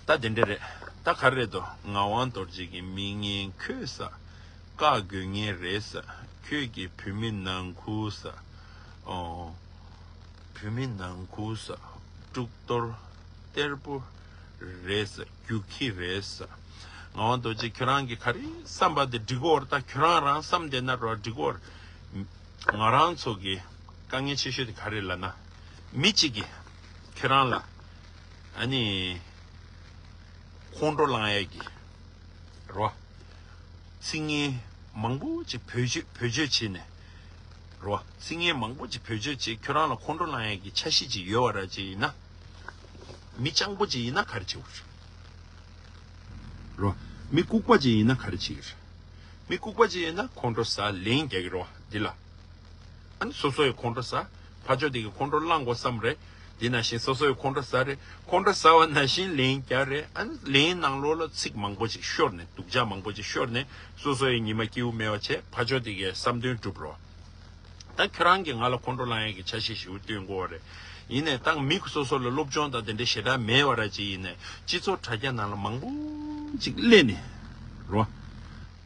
ད་དེ་འདྲ་རེད། ད་ག་རེ་རེད་དོ། ངག་དབང་རྡོ་རྗེ་གི་མི་ངན་ཁྱོད་ས། བཀག་དགོས་ངེས་རེད་ས། ཁྱོད་ཀྱིས་བོད་མི་ནང་ཁུལ་ས། ཨོ། བོད་མི་ནང་ཁུལ་ས། དཀྲུག་གཏོར་གཏེར་པོ་རེད་ས། རྒྱུག་ཁྱི་རེད་ས། ངག་དབང་རྡོ་རྗེ་ཁྱོད་རང་གི་ག་རེ་བསམ་པ་དེ་འགྲིག་གོ་ར། ད་ཁྱོད་རང་རང་བསམ་བསྡད་ན་ར་འགྲིག་གོ་ར། ང་རང་ཚོ་གི་དཀའ་ངལ་ཆེ་ཤོས་དེ་ག་རེ་ལབ་ན། མི་གཅིག་གིས་ཁྱོད་རང་ལ་ཨ་ནི་ཁོང་ཁྲོ་ལངས་ཡས་ཀྱི་རོ། ཚིག་ངན་མང་པོ་ཅིག་བེད་སྤྱོད་བེད་སྤྱོད་བྱས་ནས་རོ། ཚིག་ངན་མང་པོ་ཅིག་བེད་སྤྱོད་བྱས། ཁྱོད་རང་ལ་ཁོང་ཁྲོ་ལངས་ཡས་ཀྱི་འཆར་གཞི་ཅིག་ཡོད་པ་ར་ཅིག་ཡིན་ན། མི་སྤྱང་པོ་ཅིག་ཡིན་ན་ག་རེ་བྱེད་དགོས་རེད། རོ། མི་ལྐུགས་པ་ཅིག་ཡིན་ན་ག་རེ་བྱེད་ཀྱི་རེད། མི་ལྐུགས་པ་ཅིག་ཡིན་ན་ཁོང་ཁྲོ་ཟ་ལན་རྒྱག་གི་རེད་བ་འདི་ལ། ཨ་ནི་སོ་སོ་ཡི་ཁོང་ཁྲོ་ཟ། ཕར་ཕྱོགས་དེ་གི་ཁོང་ཁྲོ་བསླང་དགོས་བསམ་རེད། དེ་ནང་བཞིན་སོ་སོ་ཡི་ཁོང་ཁྲོ་ཟ་རེད། ཁོང་ཁྲོ་ཟ་བ་ནང་བཞིན་ལན་རྒྱག་རེད། ཨ་ནི་ལན་ནང་ལོགས་ལ་ཚིག་མང་པོ་ཅིག་ཤོར་ནས། སྡུག་ཅག་མང་པོ་ཅིག་ཤོར་ནས། སོ་སོ་ཡི་ཉི་མ་སྐྱིད་པོ་མེད་པ་བྱས། ཕར་ཕྱོགས་དེ་གའི་བསམ་དོན་འགྲུབ་རོགས། ད་ཁྱོད་རང་གིས་ང་ལ་ཁོང་ཁྲོ་ལངས་ཡས་ཀྱི་འཆར་གཞི་ཞིག་སྟོན་དགོས་པ་རེད། ཡིན་ནའི་ད་མི་སོ་སོ་ལ་སློབ་སྦྱོང་དང་དེ་འདྲའི་ཞེ་དྲག་མེད་པ་ར་ཅིག་ཡིན་ནའི་སྤྱི་ཚོགས་དྲ་རྒྱ་ནང་ལ་མང་པོ་ཅིག་སླེབས་ནས་རོ།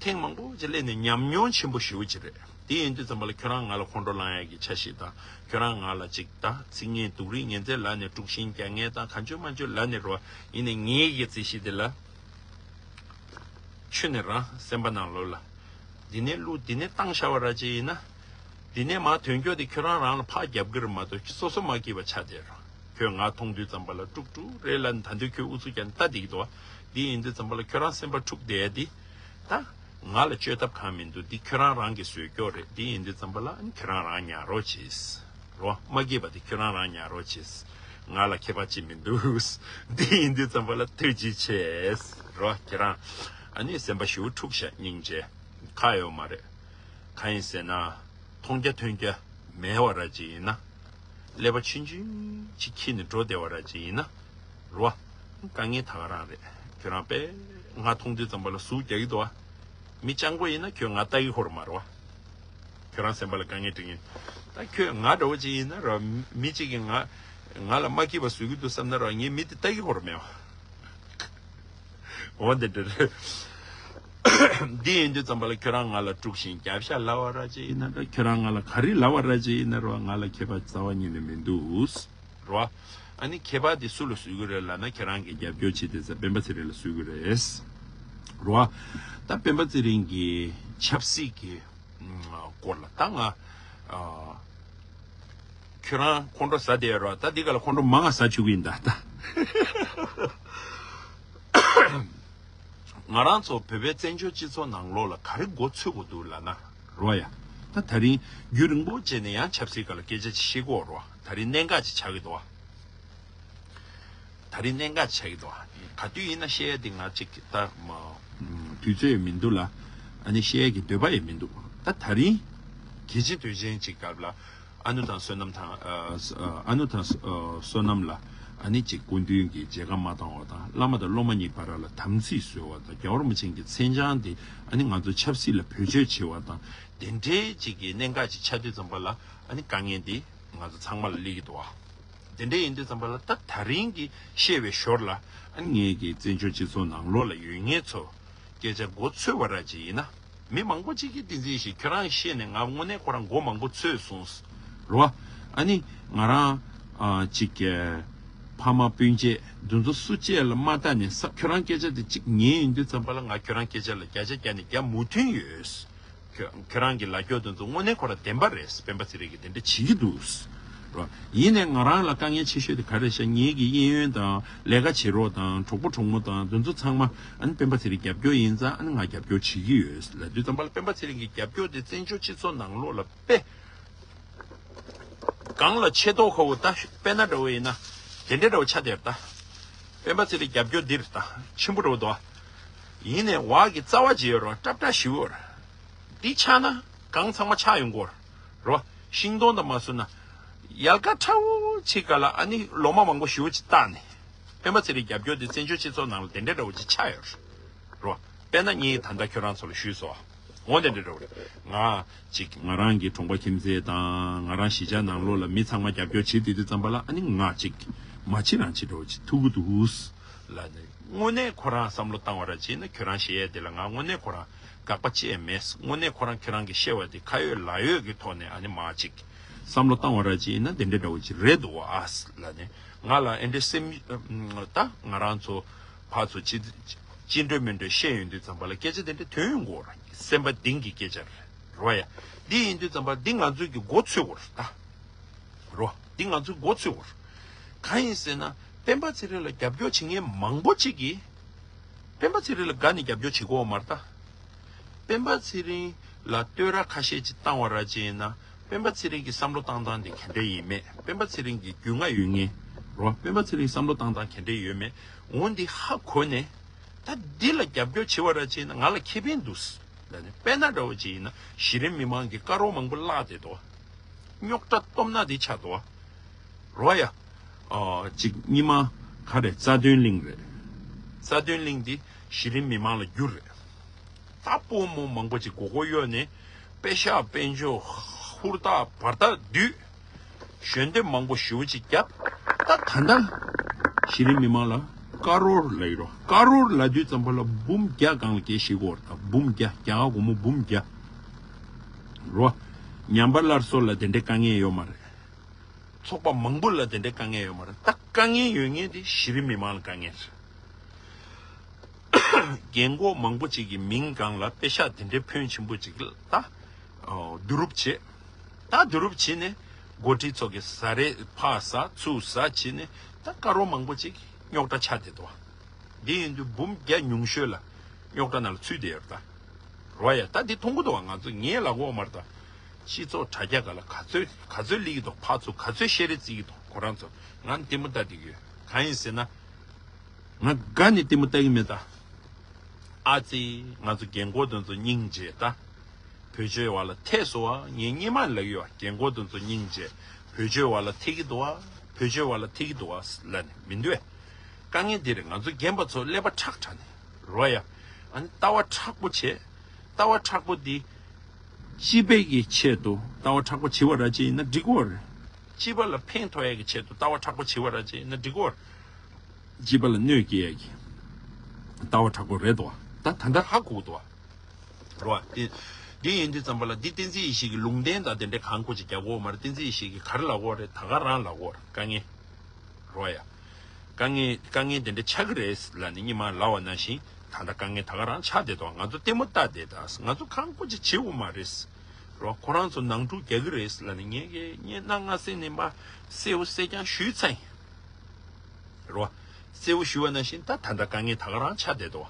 ཐེངས་མང་པོ་ཅིག་སླེབས་ནས་ཉམས་མྱོང་ཆེན་པོ་ཞེ་པོ་ཅིག་རེད། དེ་ཡིན་དུས་ཙམ་པ་ལ་ཁྱོད་རང་ང་ལ་ཁོང་ཁྲོ་ལངས་ཡས་ཀྱི་འཆར་གཞི་དང་། ཁྱོད་རང་ང་ལ་ཅིག་ད་ཚིག་ངན་སྡུག་རུས་ངན་ཚད་ལབ་ནས། དཀྲུག་ཤིང་རྒྱག་མཁན་དང་གང་བྱུང་མང་བྱུང་ལབ་ནས་རོ། ཡིན་ནའི་ངེད་ཀྱི་རྩིས་གཞི་དེ་ལ་ཆུ་ནས་རང་སེམས་པ་ནང་ལོགས་ལ། འདི་ནས་བླུགས་འདི་ནས་བཏང་བཞག་པ་ར་ཅིག་ཡིན་ན། འདི་ནས་མར་ཐོན་རྒྱུ་དེ་ཁྱོད་རང་རང་ལ་ཕར་རྒྱབ་ཀྱི་རེད་མ་གཏོགས་སོ་སོ་མ་སྐྱིད་པ་ཆགས་བསྡད་རོ། ཁྱོད་ང་མཐོང་དུས་ཙམ་པ་ལ་དཀྲུག་དཀྲུག་རེད་ལབ་ནས་ད་དུང་ཁྱོད་ཨུ་ཚུགས་རྒྱག་ནས་ལྟ་བསྡད་ཀྱི་འདུག་བ། འདི་ཡིན་དུས་ཙམ་པ་ལ་ཁྱོད་རང་སེམས་པ་འཁྲུགས་བསྡད་ཡ་འདི། ད་ང་ལ་བཅོས་ཐབས་གང་མི་འདུག་འདི་ཁྱོད་རང་རང་གི་བཟོས་རྒྱུ་རེད། འདི་ཡིན་དུས་ཙམ་པ་ལ་ཁྱོད་རང་རང་ཉར་རོགས་བྱེད་རོ། མ་སྐྱིད་པ་དེ་ཁྱོད་རང་རང་ཉར་རོགས་བྱེད། ང་ལ་ཁྱད་པར་ཅིག་མི་འདུག་འདི་ཡིན་དུས་ཙམ་པ་ལ་ཐུགས་རྗེ་ཆེ་རོ། ཁྱེད་རང་ཨ་ནི་སེམས་པ་ཞེ་པོ་འཁྲུགས་ཤག་སྙིང་རྗེ་ཁག་ཡོད་མ་རེད། གང་ཡིན་ཟེར་ན། མཐོང་རྒྱ་ཐོས་རྒྱ་མེད་པ་ར་ཅིག་ཡིན་ན། ཀླད་པ་ཆུང་ཆུང་ཅིག་འཁྱེར་ནས་འགྲོ་བསྡད་པ་ར་ཅིག་ཡིན་ན། རོ། དཀའ་ངལ་ད་ག་རང་རེད། ཁྱོད་རང་དཔེ་ང་མཐོང་དུས་ཙམ་པ་ལ་ཟུག་རྒྱག་གི་འདུག་བ། མི་སྤྱང་པོ་ཡིན་ན་ཁྱོད་ང་ལྟ་གི་ཡོད་མ་རེད་བ། ཁྱོད་རང་སེམས་པ་ལ་དཀའ་ངལ་འཕྲད་ཀྱི་ཡིན། ད་ཁྱོད་ང་འདྲ་བོ་ཅིག་ཡིན་ན་རོ། མི་གཅིག་གིས་ང་ང་ལ་མ་སྐྱིད་པ་བཟོ་གི་འདུག་བསམ་ན་རོ། ངས་མི་དེ་ལྟ་གི་ཡོད་མ་རེད་བ། འོ་དེ་འདྲ་རེད། འདི་ཡིན་དུས་ཙམ་པ་ལ་ཁྱོད་རང་ང་ལ་དཀྲུག་ཤིང་རྒྱབ་ཤ་ལབ་པ་ར་ཅིག་ཡིན་ན་འདྲ། ཁྱོད་རང་ང་ལ་ག་རེ་ལབ་པ་ར་ཅིག་ཡིན་ན་ར་བ། ང་ལ་ཁྱད་པར་རྩ་བ་ཉིད་ནས་མི་འདུག་ར་བ། ཨ་ནི་ཁྱད་པར་དེ་སུ་ལ་བཟོ་གི་རེད་ལབ་ན། ཁྱེད་རང་གིས་རྒྱབ་སྐྱོར་བྱེད་དེ་ཚ་སྤེན་པ་ཚེ་རིང་ལ་བཟོ་གི་རེད། ར་བ། ད་སྤེན་པ་ཚེ་རིང་གི་ཆབ་སྲིད་ཀྱི་སྐོར་ལ་ད་ང་ཨ་ཁྱོད་རང་ཁོང་ཁྲོ་ཟ་བསྡད་རོགས། ད་འདི་ག་ལ་ཁོང་ཁྲོ་མང་ང་ཟ་བཅུག་གི་ཡིན་ད་ད། ང་རང་ཚོ་བོད་པའི་བཙན་བྱོལ་སྤྱི་ཚོགས་ནང་ལོགས་ལ་ག་རེ་མགོ་ཚོས་དགོས་འདུག་ལབ་ན་རོ་ཡ། ད་ད་རིང་རྒྱུན་རིང་པོ་བྱས་ནས་ཡང་ཆབ་སྲིད་སྒང་ལ་སྐད་ཆ་ཅིག་བཤད་ཀྱི་ཡོད་རོ། ད་རིང་གནད་འགག་ཅིག་ཆགས་ཀྱི་འདུག་བ། ད་རིང་གནད་འགག་ཆགས་ཀྱི་འདུག་བ། ག་དུས་ཡིན་ན་བཤད་ཡ་དེ་ང་ཅིག་ད་མ་དུས་ཚོད་ཡང་མི་འདུག་ལ། ཨ་ནི་བཤད་ཡ་གི་འདོད་པ་ཡང་མི་འདུག་ད་ད་རིང་གལ་ཆེ་དོན་ཆེན་ཅིག་སྐབས་ལ། ཨ་ནུ་དང་བསོད་ནམས་དང་ཨ་ཨ་ནུ་དང་ཨ་བསོད་ནམས་ལ་ཨ་ནི་ཅིག་སྐུ་མདུན་གྱི་མཇལ་ཁ་མ་བཏང་བ་དང་། བླ་མ་དང་སློབ་མ་གཉིས་བར་ལ་དམ་ཚིག་བཟོས་པ་དང་། རྒྱལ་བ་རིན་པོ་ཆེ་གི་མཚན་བྱང་དེ་ཨ་ནི་ང་ཚོ་ཆབ་སྲིད་ལ་བེད་སྤྱོད་བྱེད་པ་དང་། དེ་འདྲའི་ཅིག་གི་གནད་འགག་ཅིག་ཆགས་དུས་ཙམ་པ་ལ་ཨ་ནི་དཀའ་ངལ་འདི་ང་ཚོ་ཚང་མ་ལ་སླེབས་ཀྱི་འདུག་བ། དེ་འདྲ་ཡིན་དུས་ཙམ་པ་ལ་ད་ད་རིང་གི་བཤད་པའི་ཞོར་ལ་ཨ་ནི་ངེད་ཀྱི་བཙན་བྱོལ་སྤྱི་ཚོགས་ནང་ལོགས་ལ་ཡོད་མཁན་ཚོ་སྐད་ཆ་མགོ་ཚོས་པ་ར་ཅིག་ཡིན་ན། མི་མང་པོ་ཅིག་གིས་བསྟན་འཛིན་ཞིག་ཁྱོད་རང་བཤད་ནས་ང་དངོས་གནས་ཁོ་རང་མགོ་མང་པོ་ཚོས་སོང་རོ། ཨ་ནི་ང་རང་ཨ་ཅིག་གི་ཕ་མ་སྤུན་མཆེད་འདི་ཚོ་སུ་གཅིག་ལ་མ་ལྟ་ནས་ས་ཁྱོད་རང་སྐད་ཆ་དེ་གཅིག་ཉན་ཡིན་དུས་ཙམ་པ་ལ་ང་ཁྱོད་རང་སྐད་ཆ་ལ་བརྒྱ་ཆ་བརྒྱ་ནས་བརྒྱ་མོས་མཐུན་ཡོད། ཁྱོད་ཁྱོད་རང་གི་ལབ་རྒྱུ་དེ་ཚོ་དངོས་གནས་ཁོ་རང་བདེན་པ་རེད། སྤེན་པ་ཚེ་རིང་གིས་དེ་འདྲ་བྱེད་ཀྱི་འདུག་རོ། ཡིན་ནའི་ང་རང་ལ་དཀའ་ངལ་ཆེ་ཤོས་དེ་ག་རེ་ཤག་ངེད་ཀྱི་གཡས་གཡོན་དང་ལས་ཀ་བྱེད་རོགས་དང་གྲོགས་པོ་གྲོགས་མོ་དང་དེ་ཚོ་ཚང་མ་ཨ་ནི་སྤེན་པ་ཚེ་རིང་རྒྱབ་སྐྱོར་ཡིན་ཙང་ཨ་ནི་ང་རྒྱབ་སྐྱོར་བྱེད་ཀྱི་ཡོད་ལབ་དུས་ཙམ་པ་ལ་སྤེན་པ་ཚེ་རིང་གི་རྒྱབ་སྐྱོར་དེ་བཙན་བྱོལ་སྤྱི་ཚོགས་ནང་ལོགས་ལ་དཔེ་གང་ལ་ཆེ་མདོག་ཁ་པོ་ད་དཔེར་ན་འདྲ་བོ་ཡིན་ན་དེ་འདྲའི་འདྲ་བོ་ཆགས་བསྡད་རེད་ད། སྤེན་པ་ཚེ་རིང་རྒྱབ་སྐྱོར་འདི་རེད་ད་ཆེན་པོ་འདྲ་བོ་འདུག་ཡིན་ནའི་བག་གི་རྩ་བ་བརྗེད་ཡོད་རོ། སྲབ་སྲབ་ཞེ་པོ་རེད། འདི་ཆགས་ན་གང་ཚང་མ་ཆགས་ཡོང་གི་རེད་རོ། ཤིང་སྡོང་དང་མ་བསྲུབས་ན། ཡལ་ག་ཁྲ་བོ་ཅིག་སྒང་ལ་ཨ་ནི་ལོ་མ་མང་པོ་ཞེ་པོ་ཅིག་བཏགས་ནས། སྤེན་པ་ཚེ་རིང་རྒྱབ་སྐྱོར་འདི་བཙན་བྱོལ་སྤྱི་ཚོགས་ནང་ལ་དེ་འདྲའི་འདྲ་བོ་ཅིག་ཆགས་ཡོད་རེད་རོ། དཔེར་ན་ངས་ད་ལྟ་ཁྱོད་རང་ཚོ་ལ་ཞུས་སོང་། འོ་དེ་འདྲ་འདྲ་བོ་རེད། ང་ཅིག་ང་རང་གི་གྲོང་པ་ཁྱིམ་མཚེས་དང་ང་རང་གཞིས་ཆགས་ནང་ལོགས་ལ་མི་ཚང་མ་རྒྱབ་སྐྱོར་བྱེད་དུས་དུས་ཙམ་པ་ལ་ཨ་ནི་ང་ཅིག་མ་བྱེད་རང་བྱེད་འདྲ་བོ་ཅིག་ཐུག་གི་འདུག་ལབ་ནས། དངོས་གནས་ཁོ་རང་བསམ་བློ་བཏང་བ་ར་བྱས་ན་ཁྱོད་རང་བཤད་ཡས་དེ་ལ་ང་དངོས་གནས་ཁོ་རང་དགག་པ་བྱས་མེད། དངོས་གནས་ཁོ་རང་ཁྱོད་རང་གི་བཤད་པ་དེ་ཁ་ཡོད་ལག་ཡོད་ཀྱི་ཐོག་ནས་ཨ་ནི་མ་ཅིག་བསམ་བློ་བཏང་བ་ར་བྱས་ན་དེ་འདྲ་འདྲ་བོ་ཅིག་རེད་འདུག་ཨ་ལབ་ནས། ང་ལ་ཨེ་འདྲ་སེམས་ད་ང་རང་ཚོ་ཕར་ཚུར་ཅི་ཅི་འདྲ་མི་འདྲ་བཤད་ཡོང་དུས་ཙམ་པ་ལ་སྐད་ཆ་དེ་འདྲ་ཐོན་ཡོང་གི་ཡོད་རེད། སེམས་པ་གཏིང་གི་སྐད་ཆ་རེད་རོ་ཡ། འདི་ཡིན་དུས་ཙམ་པ་འདི་ང་ཚོས་ཀྱི་མགོ་ཚོས་དགོས་རེད་ད། རོ། འདི་ང་ཚོས་མགོ་ཚོས་དགོས་རེད། གང་ཡིན་ཟེར་ན་སྤེན་པ་ཚེ་རིང་ལ་རྒྱབ་སྐྱོར་བྱེད་མཁན་མང་པོ་ཅིག་གིས་སྤེན་པ་ཚེ་རིང་ལ་དགའ་ནས་རྒྱབ་སྐྱོར་བྱེད་ཀྱི་ཡོད་མ་རེད་ད། སྤེན་པ་ཚེ་རིང་ལ་བསྟོད་ར་ཁ་ཤས་ཅིག་བཏང་བ་ར་ཅིག་ཡིན་ན་སྤེན་པ་ཚེ་རིང་གི་བསམ་བློ་བཏང་སྟངས་དེ་ག་འདྲ་ཡིན་མེད། སྤེན་པ་ཚེ་རིང་གི་རྒྱུས་མངའ་ཡོད་མཁན་རོ། སྤེན་པ་ཚེ་རིང་བསམ་བློ་བཏང་སྟངས་ག་འདྲ་ཡོད་མེད་འོ་འདི་ཧ་གོ་ནས། ད་འདི་ལ་རྒྱབ་སྐྱོར་བྱེད་པ་ར་ཅིག་ཡིན་ན་ང་ལ་ཁེ་ཕན་འདུག་ལབ་ནས། དཔེར་ན་འདྲ་བོ་ཅིག་ཡིན་ན་གཞི་རིམ་མི་མང་གི་དཀའ་རོགས་མང་པོ་བརླག་བསྡད་འདུག་རྙོག་དྲ་སྟོབས་ན་དེ་ཆགས་འདུག་བ། རོ་ཡ། ཨ་ཅིག་སྔོན་མ་ག་རེ་རྩ་དོན་གླིང་རེད། རྩ་དོན་གླིང་འདི་གཞི་རིམ་མི་མང་ལ་བསྒྱུར་རེད། ད་སྤོ་རྨོ་མང་པོ་ཅིག་མགོ་སྐོར་གཡོག་ནས་པེ་ཤག་དཔལ་འབྱོར་ཧུར་ཐག་བར་ཐག་བསྡུས། ཞལ་འདེབས་མང་པོ་ཞེ་པོ་ཅིག་བརྒྱབ། ད་ད་ལྟ་གཞི་རིམ་མི་མང་ལ་ཀ་རོར་ལབ་ཡོད་རོ། ཀ་རོར་ལབ་དུས་ཙམ་པ་ལ་འབུམ་བརྒྱ་སྒང་ལ་སྐད་ཤེས་དགོས་རེད། ད་འབུམ་བརྒྱ། རྒྱ་གར་སྒོར་མོ་འབུམ་བརྒྱ་རོ། ཉམས་པ་སླར་གསོ་ལ་དེ་འདྲའི་དཀའ་ངལ་ཡོད་མ་རེད། ཚོགས་པ་མང་པོ་ལ་དེ་འདྲའི་དཀའ་ངལ་ཡོད་མ་རེད། ད་དཀའ་ངལ་ཡོད་མཁན་དེ་གཞི་རིམ་མི་མང་ལ་དཀའ་ངལ་རེད། རྒན་གོག་མང་པོ་ཅིག་གི་མིང་སྒང་ལ་པེ་ཤག་དེ་འདྲའི་ཕོན་ཆེན་པོ་ཅིག་ད་བསྡུ་རུབ་བྱས། ད་བསྡུ་རུབ་བྱས་ནས་འགོ་ཁྲིད་ཚོ་གི་ཟ་རེས་ཕར་ཟ་ཚུར་ཟ་བྱས་ནས་ད་ཀ་རོ་མང་པོ་ཅིག་རྙོག་དྲ་ཆགས་བསྡད་འདུག་བ། འདི་ཡིན་དུས་འབུམ་བརྒྱ་ཉུང་ཤོས་ལ་རྙོག་དྲ་ནང་ལ་ཚུད་བསྡད་ཡོད་རེད་ད། རོ་ཡ། ད་འདི་མཐོང་གི་འདུག་བ། ང་ཚོ་ངའི་ལག་འོག་མར་ད་སྤྱི་ཚོགས་དྲ་རྒྱ་སྒང་ལ་ག་ཚོད་ག་ཚོད་སླེབས་ཀྱི་འདུག་ཕར་ཚུར་ག་ཚོད་བཤད་རེས་བརྩི་གི་འདུག་ཁོ་རང་ཚོ་ང་ལྟད་མོ་ལྟ་བསྡད་ཀྱི་ཡོད། གང་ཡིན་ཟེར་ན། ང་དགའ་ནས་ལྟད་མོ་ལྟ་གི་མེད་ད། ཨ་ཙི། ང་ཚོ་རྒན་གོག་དེ་ཚོ་སྙིང་རྗེ་ད། བེད་སྤྱོད་བ་ལ་ཐེབས་སོང་བ། ངས་སྔོན་མ་ལབ་ཡོད་བ། རྒན་གོག་དེ་ཚོ་སྙིང་རྗེ། བེད་སྤྱོད་བ་ལ་ཐེབས་ཀྱི་འདུག་བ། བེད་སྤྱོད་བ་ལ་ཐེབས་ཀྱི་འདུག་བ་ལབ་ནས་མི་འདུག་བས། དཀའ་ངལ་འདི་རེད། ང་ཚོ་རྒན་པ་ཚོ་ཀླད་པ་ཁྲག་ཁྲག་ནས་རོ་ཡ། ཨ་ནི་ལྟ་བ་མཁྲེགས་པོ་བྱས། ལྟ་བ་མཁྲེགས་པོ་འདི། སྤྱི་པའི་གི་ཆེད་དུ་ལྟ་བ་མཁྲེགས་པོ་བྱེད་པ་ར་ཅིག་ཡིན་ན་འགྲིག་གི་རེད། སྤྱི་པ་ལ་ཕན་ཐོགས་ཡས་ཀྱི་ཆེད་དུ་ལྟ་བ་མཁྲེགས་པོ་བྱེད་པ་ར་ཅིག་ཡིན་ན་འགྲིག་གི་རེད། སྤྱི་པ་ལ་གནོད་སྐྱེལ་ཡས་ཀྱི་ལྟ་བ་མཁྲེགས་པོ་རེད་དོ། ད་ད་ལྟ་ཧ་གོ་གི་འདུག་བ། རོ། དེ་འདི་ཡིན་དུས་ཙམ་པ་ལ་འདི་བསྟན་འཛིན་ཡེ་ཤེས་ཀྱི་ལུང་བསྟན་དང་དེ་འདྲའི་གང་ཁོ་ཅིག་རྒྱག་གོ་མ་རེད། བསྟན་འཛིན་ཡེ་ཤེས་ཀྱིས་ག་རེ་ལབ་གོ་རེད། ད་ག་རང་ལབ་གོ་རེད། དཀའ་ངལ་རོ་ཡ། དཀའ་ངལ་དཀའ་ངལ་དེ་འདྲ་ཆགས་ཀྱི་རེད་ལབ་ནས་སྔོན་མ་ལབ་པ་ནང་བཞིན་ད་ལྟ་དཀའ་ངལ་ད་ག་རང་ཆགས་བསྡད་དོ། ང་ཚོ་ལྟད་མོ་ལྟ་བསྡད་ད། ང་ཚོ་གང་ཁོ་ཅིག་བྱེད་དགོས་མ་རེད་རོ། ཁོ་རང་ཚོ་ནང་འཁྲུག་རྒྱག་གི་རེད་ལབ་ནས་ངས་ཀྱི་ངས་གནམ་ལྔ་སེང་ནས་མ་གསལ་པོ་གསལ་རྐྱང་ཞུས་ཚར་ཡིན་རོ། གསལ་པོ་ཞུས་པ་ནང་བཞིན་ད་ད་ལྟ་དཀའ་ངལ་ད་ག་རང་ཆགས་བསྡད་དོ།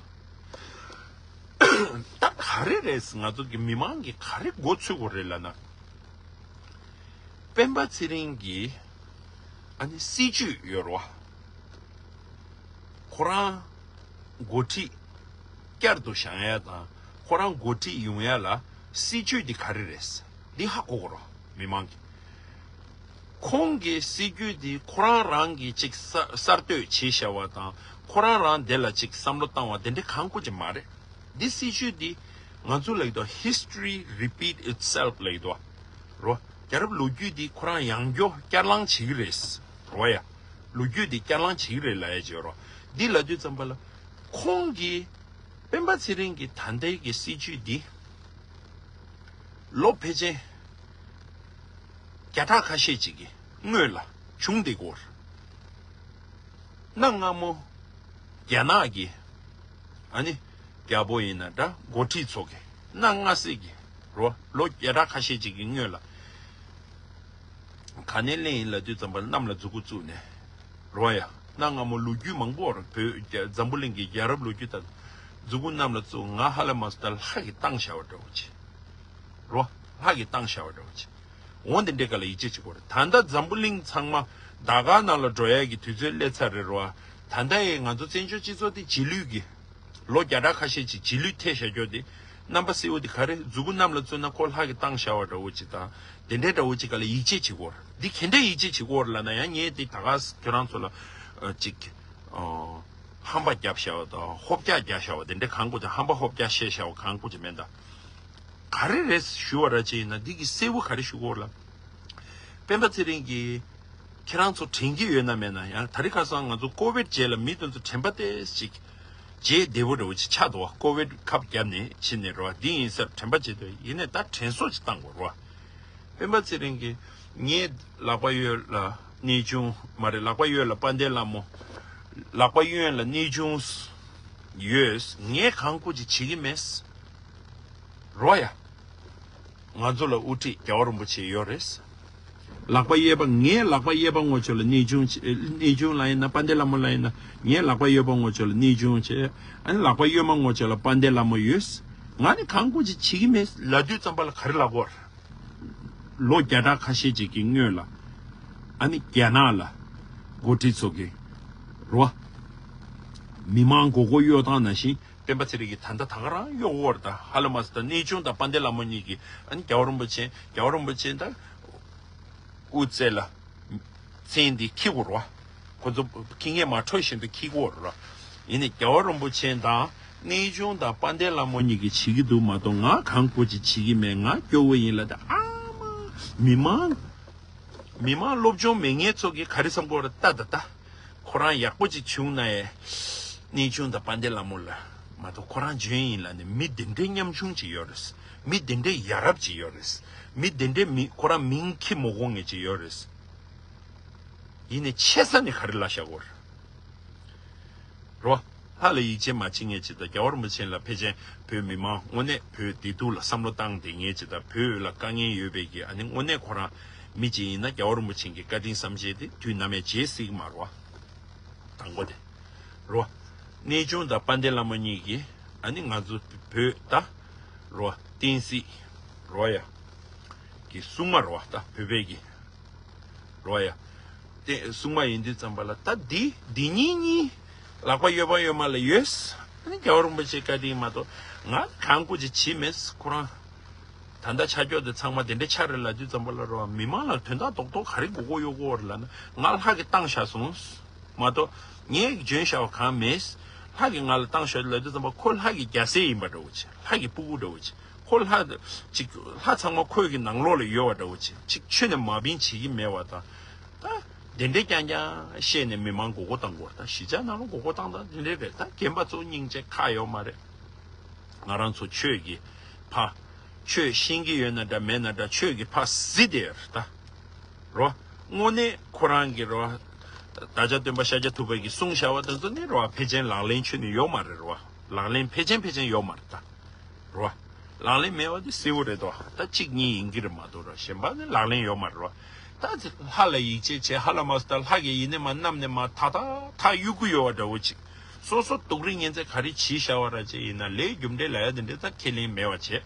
ད་ག་རེ་རེད། ང་ཚོ་གི་མི་མང་གིས་ག་རེ་མགོ་ཚོད་དགོས་རེད་ལབ་ན། སྤེན་པ་ཚེ་རིང་གི་ཨ་ནི་སྲིད་ཇུས་ཡོད་རེད་བ། ཁོ་རང་འགོ་ཁྲིད་བསྐྱར་དུ་བཞེངས་ཡ་དང་ཁོ་རང་འགོ་ཁྲིད་ཡོང་ཡ་ལ་སྲིད་ཇུས་འདི་ག་རེ་རེད། འདི་ཧ་གོ་དགོས་རེད་བ་མི་མང་གིས། ཁོང་གི་སྲིད་ཇུས་འདི་ཁོ་རང་རང་གིས་ཅིག་གསར་གསར་གཏོད་བྱས་བཞག་པ་དང་ཁོ་རང་རང་དེ་ལ་ཅིག་བསམ་བློ་བཏང་བ་དེ་འདྲ་གང་ཁོ་ཅིག་མ་རེད། འདི་སྲིད་ཇུས་འདི་ང་ཚོ་ལབ་ཀྱི་འདུག history repeat itself ལབ་ཀྱི་འདུག་རོ། རྒྱལ་རབས་ལོ་རྒྱུས་འདི་ཁོ་རང་ཡང་བསྐྱར་བསྐྱར་ལངས་བྱེད་ཀྱི་རེད་རོ་ཡ། ལོ་རྒྱུས་འདི་བསྐྱར་ལངས་བྱེད་ཀྱི་རེད་ལབ་ཡ་བརྗོད་རོ། འདི་ལབ་དུས་ཙམ་པ་ལ་ཁོང་གིས་སྤེན་པ་ཚེ་རིང་གི་ད་ལྟའི་གི་སྲིད་ཇུས་འདི་ལོ་ཕལ་ཆེར་བརྒྱ་ཕྲག་ཁ་ཤས་ཅིག་གི་སྔོན་ལ་བྱུང་བསྡད་ཀྱི་ཡོད་རེད། གནའ་སྔ་མོ་རྒྱ་ནག་གི་ཨ་ནི་རྒྱལ་པོ་ཡིན་ན་འདྲ་འགོ་ཁྲིད་ཚོ་གི་གནའ་སྔ་ཟས་ཀྱི་རོ་ལོ་བརྒྱ་ཕྲག་ཁ་ཤས་ཅིག་གི་སྔོན་ལ་ག་ནས་ལེན་ཡིན་ལབ་དུས་ཙམ་པ་ལ་གནམ་ལ་མཛུ་གུ་བཙུགས་ནས་རོ་ཡ། གནའ་སྔ་མོ་ལོ་རྒྱུས་མང་པོ་རེད། བོད་རྒྱ་འཛམ་བུ་གླིང་གི་རྒྱལ་རབས་ལོ་རྒྱུས་ལྟར་མཛུ་གུ་གནམ་ལ་བཙུགས། ང་ཧ་ལས་མ་སོང་། ད་ལྷ་གིས་བཏང་བཞག་པ་འདྲ་བོ་ཅིག་རོ། ལྷ་གིས་བཏང་བཞག་པ་འདྲ་བོ་ཅིག་འོ་འདི་འདྲའི་སྐབས་ལ་ཡིད་ཆེས་བྱེད་དགོས་རེད། ད་ལྟ་འཛམ་བུ་གླིང་ཚང་མ་ཟླ་དཀར་ནང་ལ་འགྲོ་ཡ་གི་དུས་ཚོད་སླེབས་ཚར་རེད་རོ། ད་ལྟ་ཡི་ང་ཚོ་བཙན་བྱོལ་སྤྱི་ཚོགས་འདི་རྗེས་ལུས་ཀྱི་ལོ་བརྒྱ་ཕྲག་ཁ་ཤས་ཅིག་རྗེས་ལུས་ཐེབས་བཞག་རྒྱུ་དེ་རྣམ་པ་གསལ་པོ་དེ་ག་རེ། མཛུ་གུ་གནམ་ལ་བཙུགས་ན་ཁོ་ལྷ་གིས་བཏང་བཞག་པ་འདྲ་བོ་ཅིག་དང་དེ་འདྲའི་འདྲ་བོ་ཅིག་སྐབས་ལ་ཡིད་ཆེས་བྱེད་དགོས་རེད། འདི་ག་འདྲའི་ཡིད་ཆེས་བྱེད་དགོས་རེད་ལབ་ན་ཡང་ངས་དེ་ད་ག་ཁྱོད་རང་ཚོ་ལ་ཨ་ཅིག་ཨ་ཧམ་པ་བརྒྱབ་བཞག་པ་དང་ཧོབ་རྒྱག་རྒྱག་བཞག་པ་དེ་འདྲ་གང་དགོས་དེ་ཧམ་པ་ཧོབ་རྒྱག་བཤད་བཞག་པ་གང་དགོས་ཅིག་མེད་ད། ག་རེ་རེད་ཞུ་བ་ར་ཅིག་ཡིན་ན་འདི་གི་གསལ་པོ་ག་རེ་ཞུ་དགོས་ལ། སྤེན་པ་ཚེ་རིང་གིས་ཁྱེད་རང་ཚོ་དྲན་གྱི་ཡོད་ན་མེད་ན་ཡང་ད་རེས་ཁ་སང་ང་ཚོ་ཀོ་བིད་རྗེས་ལ་མི་དེ་ཚོ་དྲན་པ་ཏོག་ཙམ་ཅིག་བརྗེད་བདེ་པོ་འདྲ་བོ་ཅིག་ཆགས་འདུག་བ། ཀོ་བིད་ཁབ་བརྒྱབ་ནས་ཕྱིན་ནས་རོ། འདི་ཡིན་ཟེར་དྲན་པ་བརྗེད་འདུག་ཡིན་ནའི་ད་དྲན་གསོ་ཅིག་བཏང་དགོས་རོ། སྤེན་པ་ཚེ་རིང་གིས་ངའི་ལག་པ་གཡས་ལ་གནས་ཆུང་མ་རེད། ལག་པ་གཡས་ལ་དཔལ་ལྡན་ལྷ་མོ། ལག་པ་གཡོན་ལ་གནས་ཆུང་ཡོད། ངས་གང་དགོས་ཅིག་བྱེད་ཀྱི་མེད། རོ་ཡ། ང་ཚོ་ལ་དབུ་ཁྲིད་རྒྱལ་བ་རིན་པོ་ཆེ་ཡོད་རེད། ལག་པ་གཡས་པ་ངའི་ལག་པ་གཡས་པ་ངོ་ཅོག་ལ་གནས་ཆུང་བྱེད། གནས་ཆུང་ལ་ཡིན་ན་དཔལ་ལྡན་ལྷ་མོ་ལ་ཡིན་ན་ངའི་ལག་པ་གཡས་པ་ངོ་ཅོག་ལ་གནས་ཆུང་བྱེད། ཨ་ནི་ལག་པ་གཡོན་མ་ངོ་ཅོག་ལ་དཔལ་ལྡན་ལྷ་མོ་ཡོད། ང་ནི་གང་དགོས་ཅིག་བྱེད་ཀྱི་མེད་ལབ་དུས་ཙམ་པ་ལ་ག་རེ་ལབ་དགོས་རེད། ལོ་བརྒྱ་ཕྲག་ཁ་ཤས་ཅིག་གི་སྔོན་ལ་ཨ་ནི་རྒྱ་ནག་ལ་འགོ་ཁྲིད་ཚོ་གི་རོ། མི་མང་མགོ་སྐོར་གཡོག་སྟངས་ནང་བཞིན་སྤེན་པ་ཚེ་རིང་གིས་ད་ལྟ་ད་ག་རང་གཡོག་གོ་རེད་ད། ཧ་ལས་མ་སོང་། ད་གནས་ཆུང་དང་དཔལ་ལྡན་ལྷ་མོ་གཉིས་ཀྱིས་ཨ་ནི་རྒྱལ་བ་རིན་པོ་ཆེ་རྒྱལ་བ་རིན་པོ་ཆེ་ད་དབུ་རྩེ་ལ་མཚན་འདི་འཁྱེར་དགོས་རེད་བ། ཁོ་ཚོ་འཁྱེར་མཁན་མ་འཕྲོད་བཞིན་དུ་འཁྱེར་དགོས་རེད་བ། ཡིན་ནའི་རྒྱལ་བ་རིན་པོ་ཆེ་དང་གནས་ཆུང་དང་དཔལ་ལྡན་ལྷ་མོ་གཉིས་ཀྱིས་བྱེད་ཀྱི་འདུག་མ་གཏོགས་ང་གང་དགོས་ཅིག་བྱེད་ཀྱི་མེད། ང་སྐྱོ་བོ་ཡིན་ལབ་ད། ཨ་མ། མི་མང་། མི་མང་སློབ་སྦྱོང་མེད་མཁན་ཚོ་གིས་ག་རེ་བསམ་གྱི་ཡོད་རེད་ལྟ་ད་ལྟ། ཁོ་རང་ཡག་པོ་ཅིག་བྱུང་ན་ཡང་། གནས་ཆུང་དང་དཔལ་ལྡན་ལྷ་མོ་ལ་མ་གཏོགས་ཁོ་རང་འཇོན་ཡིན་ལབ་ནས་མི་དེ་འདྲའི་ཉམ་ཆུང་ཅིག་ཡོད་རེད། མི་དེ་འདྲའི་ཡ་རབས་ཅིག་ཡོད་རེད། མི་དེ་འདྲའི་མི་ཁོ་རང་མིང་འཁྱེར་མ་དགོས་མཁན་ཅིག་ཡོད་རེད། ཡིན་ནའི་ཆེ་ས་ནས་ག་རེ་ལབ་བཞག་གི་ཡོད་རེད། རོ། ལྷ་ལ་ཡིད་ཆེས་མ་བྱེད་མཁན་ཅིག་དང་རྒྱལ་བ་རིན་པོ་ཆེ་ལ་ཕལ་ཆེར་བོད་མི་མང་དངོས་གནས་བོད་བདེ་སྡུག་ལ་བསམ་བློ་བཏང་བསྡད་མཁན་ཅིག་དང་བོད་ལ་དཀའ་ངལ་ཡོད་པའི་གི་ཨ་ནི་དངོས་གནས་ཁོ་རང་མི་ཅིག་ཡིན་ན་རྒྱལ་བ་རིན་པོ་ཆེ་གི་བཀའ་དྲིན་བསམ་ཤེས་དེ་དུས་ནམ་ཡང་བརྗེད་སྲིད་ཀྱི་མ་རེད་བ། དང་པོ་དེ། རོ། གནས་ཆུང་དང་དཔལ་ལྡན་ལྷ་མོ་གཉིས་ཀྱིས་ཨ་ནི་ང་ཚོ་བོད་ད། རོ། བསྟན་སྲིད། རོ་ཡ། གི་སྲུང་མ་རོ་ད་བོད་པའི་གི། རོ་ཡ། དེ་སྲུང་མ་ཡིན་དུས་ཙམ་པ་ལ་ད་འདི་འདི་གཉིས་གཉིས་ལག་པ་གཡོན་པ་གཡོན་མ་ལ་ཡོད། ཨ་ནི་རྒྱལ་བ་རིན་པོ་ཆེ་བཀའ་དྲིན་མ་གཏོགས་ང་གང་དགོས་ཅིག་བྱེད་མེད་ཁོ་རང་། ད་ལྟ་ཆ་འཇོག་དེ་ཚང་མ་དེ་འདྲ་ཆགས་རེད་ལབ་དུས་ཙམ་པ་ལ་རོ་མི་མང་ལ་དོན་དག་རྡོག་རྡོག་ག་རེ་དགོས་མཁོ་ཡོད་གོ་རེད་ལབ་ན་ང་ལྷ་གིས་བཏང་བཞག་སོང་། མ་གཏོགས་ངས་འཇོན་བཞག་པ་གང་མེད། ལྷ་གིས་ང་ལ་བཏང་བཞག་ལབ་དུས་ཙམ་པ་ཁོ་ལྷ་གི་རྒྱལ་སྲས་ཡིན་པ་འདྲ་བོ་ཅིག་ལྷ་གི་སྤུ་གུ་འདྲ་བོ་ཅིག་ཁོ་ལྷ་ཅིག་ལྷ་ཚང་མ་ཁོའི་གི་ནང་ལོགས་ལ་ཡོད་པ་འདྲ་བོ་ཅིག་ཅིག་ཁྱོན་ནས་མ་བིན་བྱེད་ཀྱི་མེད་པ་དང་། ད་དེ་འདྲས་རྐྱང་རྐྱང་བཤད་ནས་མི་མང་མགོ་སྐོར་བཏང་དགོས་རེད། ད་གཞིས་ཆགས་ནང་ལ་མགོ་སྐོར་བཏང་ད་དེ་འདྲས་རེད། ད་རྒན་པ་ཚོ་སྙིང་རྗེ་ཁག་ཡོད་མ་རེད། ང་རང་ཚོ་ཆོས་ཀྱི་ ཕ། ཆོས་ཤེས་ཀྱི་ཡོད་ན་འདྲ་མེད་ན་འདྲ་ཆོས་ཀྱི་ཕ་གཟིགས་བསྡད་ཡོད་རེད་ད། རོ། དངོས་གནས་ཁོ་རང་གི་རོ། བདག་ཅག་སྟོན་པ་ཤཱཀྱ་ཐུབ་པ་གིས་གསུངས་བཞག་པ་དེ་ཚོ་ནི་རོ་ཕལ་ཆེར་ལག་ལེན་ཁྱོན་ནས་ཡོད་མ་རེད་རོ། ལག་ལེན་ཕལ་ཆེར་ཕལ་ཆེར་ཡོད་མ་རེད་ད། རོ། ལག་ལེན་མེད་པ་དེ་གསལ་བོ་རེད་དོ། ད་གཅིག་གཉིས་ཡིན་གྱི་རེད་མ་གཏོགས་རོ་གཞན་པ་ནི་ལག་ལེན་ཡོད་མ་རེད་རོ། ད་ལྷ་ལ་ཡིད་ཆེས་བྱེད་ཧ་ལ་མ་སོ་ད་ལྷ་གིས་ཡིན་ནས་མ་གནམ་ནས་མ་ཐག་ཐག་ཐག་གཡུག་གི་ཡོད་པ་འདྲ་བོ་ཅིག་སོ་སོ་སྡུག་རིགས་ངན་ཚད་ག་རེ་བྱས་བཞག་པ་ར་ཅིག་ཡིན་ན་ལས་རྒྱུ་འབྲས་ལ་ཡ་དེ་འདྲས་ད་ཁས་ལེན་མེད་པ་བྱས།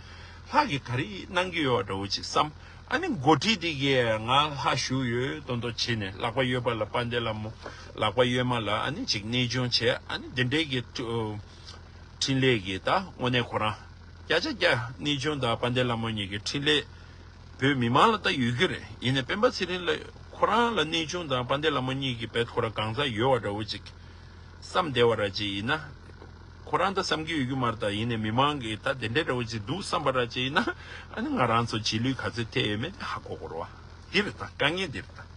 ལྷ་གིས་ག་རེ་གནང་གི་ཡོད་པ་འདྲ་བོ་ཅིག་བསམ། ཨ་ནི་འགོ་ཁྲིད་དེ་གིས་ང་ལྷ་ཞུགས་ཡོད་མདོག་མདོག་བྱས་ནས་ལག་པ་གཡས་པ་ལ་དཔལ་ལྡན་ལྷ་མོ། ལག་པ་གཡོན་མ་ལ་ཨ་ནི་ཅིག་གནས་ཆུང་བྱས་ཨ་ནི་དེ་འདྲས་ཀྱི་ཨ། འཕྲིན་ལས་ཀྱི་ད་དངོས་གནས་ཁོ་རང་། བརྒྱ་ཆ་བརྒྱ་གནས་ཆུང་དང་དཔལ་ལྡན་ལྷ་མོ་གཉིས་ཀྱི་འཕྲིན་ལས། བོད་མི་མང་ལ་ད་ཡོད་ཀྱི་རེད། ཡིན་ནའི་སྤེན་པ་ཚེ་རིང་ལ་ཁོ་རང་ལ་གནས་ཆུང་དང་དཔལ་ལྡན་ལྷ་མོ་གཉིས་ཀྱི་བེད་ཁོ་རང་གང་ཟག་ཡོད་པ་འདྲ་བོ་ཅིག་བསམ་བསྡད་པ་ར་ཅིག་ཡིན་ན། ཁོ་རང་ད་བསམ་གྱི་ཡོད་ཀྱི་མ་རེད་ད། ཡིན་ནའི་མི་མང་གིས་ད་དེ་འདྲའི་འདྲ་བོ་ཅིག་འདུག་བསམ་པ་ར་ཅིག་ཡིན་ན། ཨ་ནི་ང་རང་ཚོ་རྗེས་ལུས་ག་ཚོད་ཐེབས་ཡོད་མེད་དེ་ཧ་གོ་དགོས་རེད་བ། འདི་རེད་ད་དཀའ་ངལ་འདི་རེད་ད།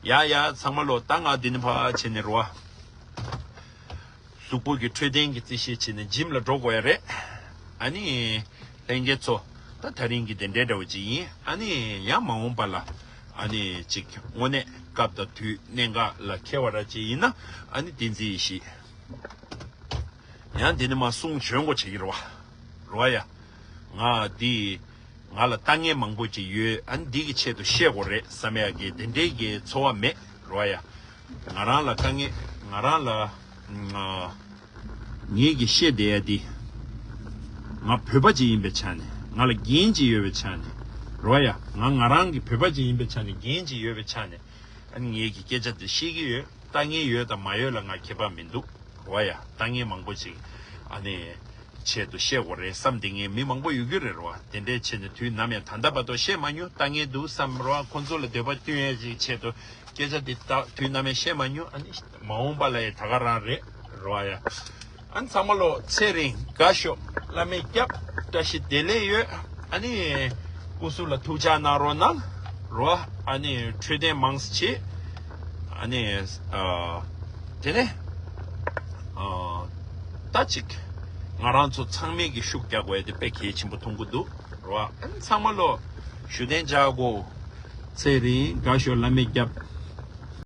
ཡ་ཡ་ཚང་མ་ལོ་ད་ང་འདི་ནས་ཕར་བྱས་ནས་རེད་བ། གཟུགས་པོ་གི་འཕྲོད་བསྟེན་གྱི་རྩིས་བཤེར་བྱས་ནས་ཇིམ་ལ་འགྲོ་དགོས་ཡ་རེད། ཨ་ནི། ལྷན་རྒྱས་ཚོ། ད་ད་རིང་གི་དེ་འདྲའི་འདྲ་བོ་ཅིག་ཡིན། ཨ་ནི་ཡང་མ་འོངས་པ་ལ། ཨ་ནི་ཅིག་དངོས་གནས་སྐབས་དང་དུས་གནད་འགག་ལ་འཁེལ་བ་ར་ཅིག་ཡིན་ན། ཨ་ནི་བསྟན་འཛིན་ཡེ་ཤེས། ཡང་དེ་ནི་མ་གསུང་བྱོན་དགོས་བྱེད་ཀྱི་རེད་བ། རེད་བ་ཡ། ང་འདི། ང་ལ་དཀའ་ངལ་མང་པོ་ཅིག་ཡོད། ཨ་ནི་འདི་གི་ཆེད་དུ་བཤད་དགོས་རེད་བསམ་ཡ་གི་དེ་འདྲའི་གི་ཚོར་བ་མེད། རེད་བ་ཡ། ང་རང་ལ་དཀའ་ངལ་ང་རང་ལ། ང་། ངེད་ཀྱིས་བཤད་བསྡད་ཡ་འདི། ང་བོད་པ་ཅིག་ཡིན་པའི་ཆ་ནས་ང་ལ་འགན་ཅིག་ཡོད་པའི་ཆ་ནས། རེད་བ་ཡ། ང་ང་རང་གི་བོད་པ་ཅིག་ཡིན་པའི་ཆ་ནས་འགན་ཅིག་ཡོད་པའི་ཆ་ནས། ཨ་ནི་ངེད་ཀྱི་སྐད་ཆ་འདི་བཤད་ཀྱི་ཡོད། ལྟ་ངན་ཡོད་དང་མ་ཡོད་ལ་ང་ཁྱད་པར་མི་འདུག་རེད་བ་ཡ། ལྟ་ངན་མང་པོ་ཅིག་ཨ་ནི་ཆེད་དུ་བཤད་དགོས་རེད་བསམ་བསྡད་མཁན་མི་མང་པོ་ཡོད་ཀྱི་རེད་རེད་བ། དེ་འདྲའི་ཆེད་ནས་དུས་ནམ་ཡང་ད་ལྟ་བར་དུ་བཤད་མ་མྱོང་། ལྟ་ངན་འདུག་བསམ་རེད་བ། ཁོང་ཚོ་ལ་འདོད་པ་བསྟུན་ཡས་ཅིག་ཆེད་དུ་སྐད་ཆ་འདི་ད་དུས་ནམ་ཡང་བཤད་མ་མྱོང་། ཨ་ནི་མ་འོངས་པ་ལ་ཡང་ད་ག་རང་རེད་རེད་བ་ཡ། ཨ་ནི་ཚང་མ་ལོ་ཚེ་རིང་དགའ་ཤོག་བླ་མས་སྐྱབས། བཀྲ་ཤིས་བདེ་ལེགས་ཡོད། ཨ་ནི་སྐུ་གཟུགས་ལ་ཐུགས་ཅག་གནང་རོགས་གནང་། རོ། ཨ་ནི་འཕྲོད་བསྟེན་མང་ཙམ་བྱེད། ཨ་ནི་ཨ། དེ་ནས་ཨ། ད་ཅིག་ང་རང་ཚོ་ཚང་མས་ཀྱི་ཤུགས་རྒྱག་དགོས་ཡ་དེ་དཔེ་གལ་ཆེན་པོ་མཐོང་གི་འདུག་རོ། ཨ་ནི་ཚང་མ་ལོ་བཞུགས་གདན་འཇགས་དགོས། ཚེ་རིང་དགའ་ཤོག་བླ་མས་སྐྱབས།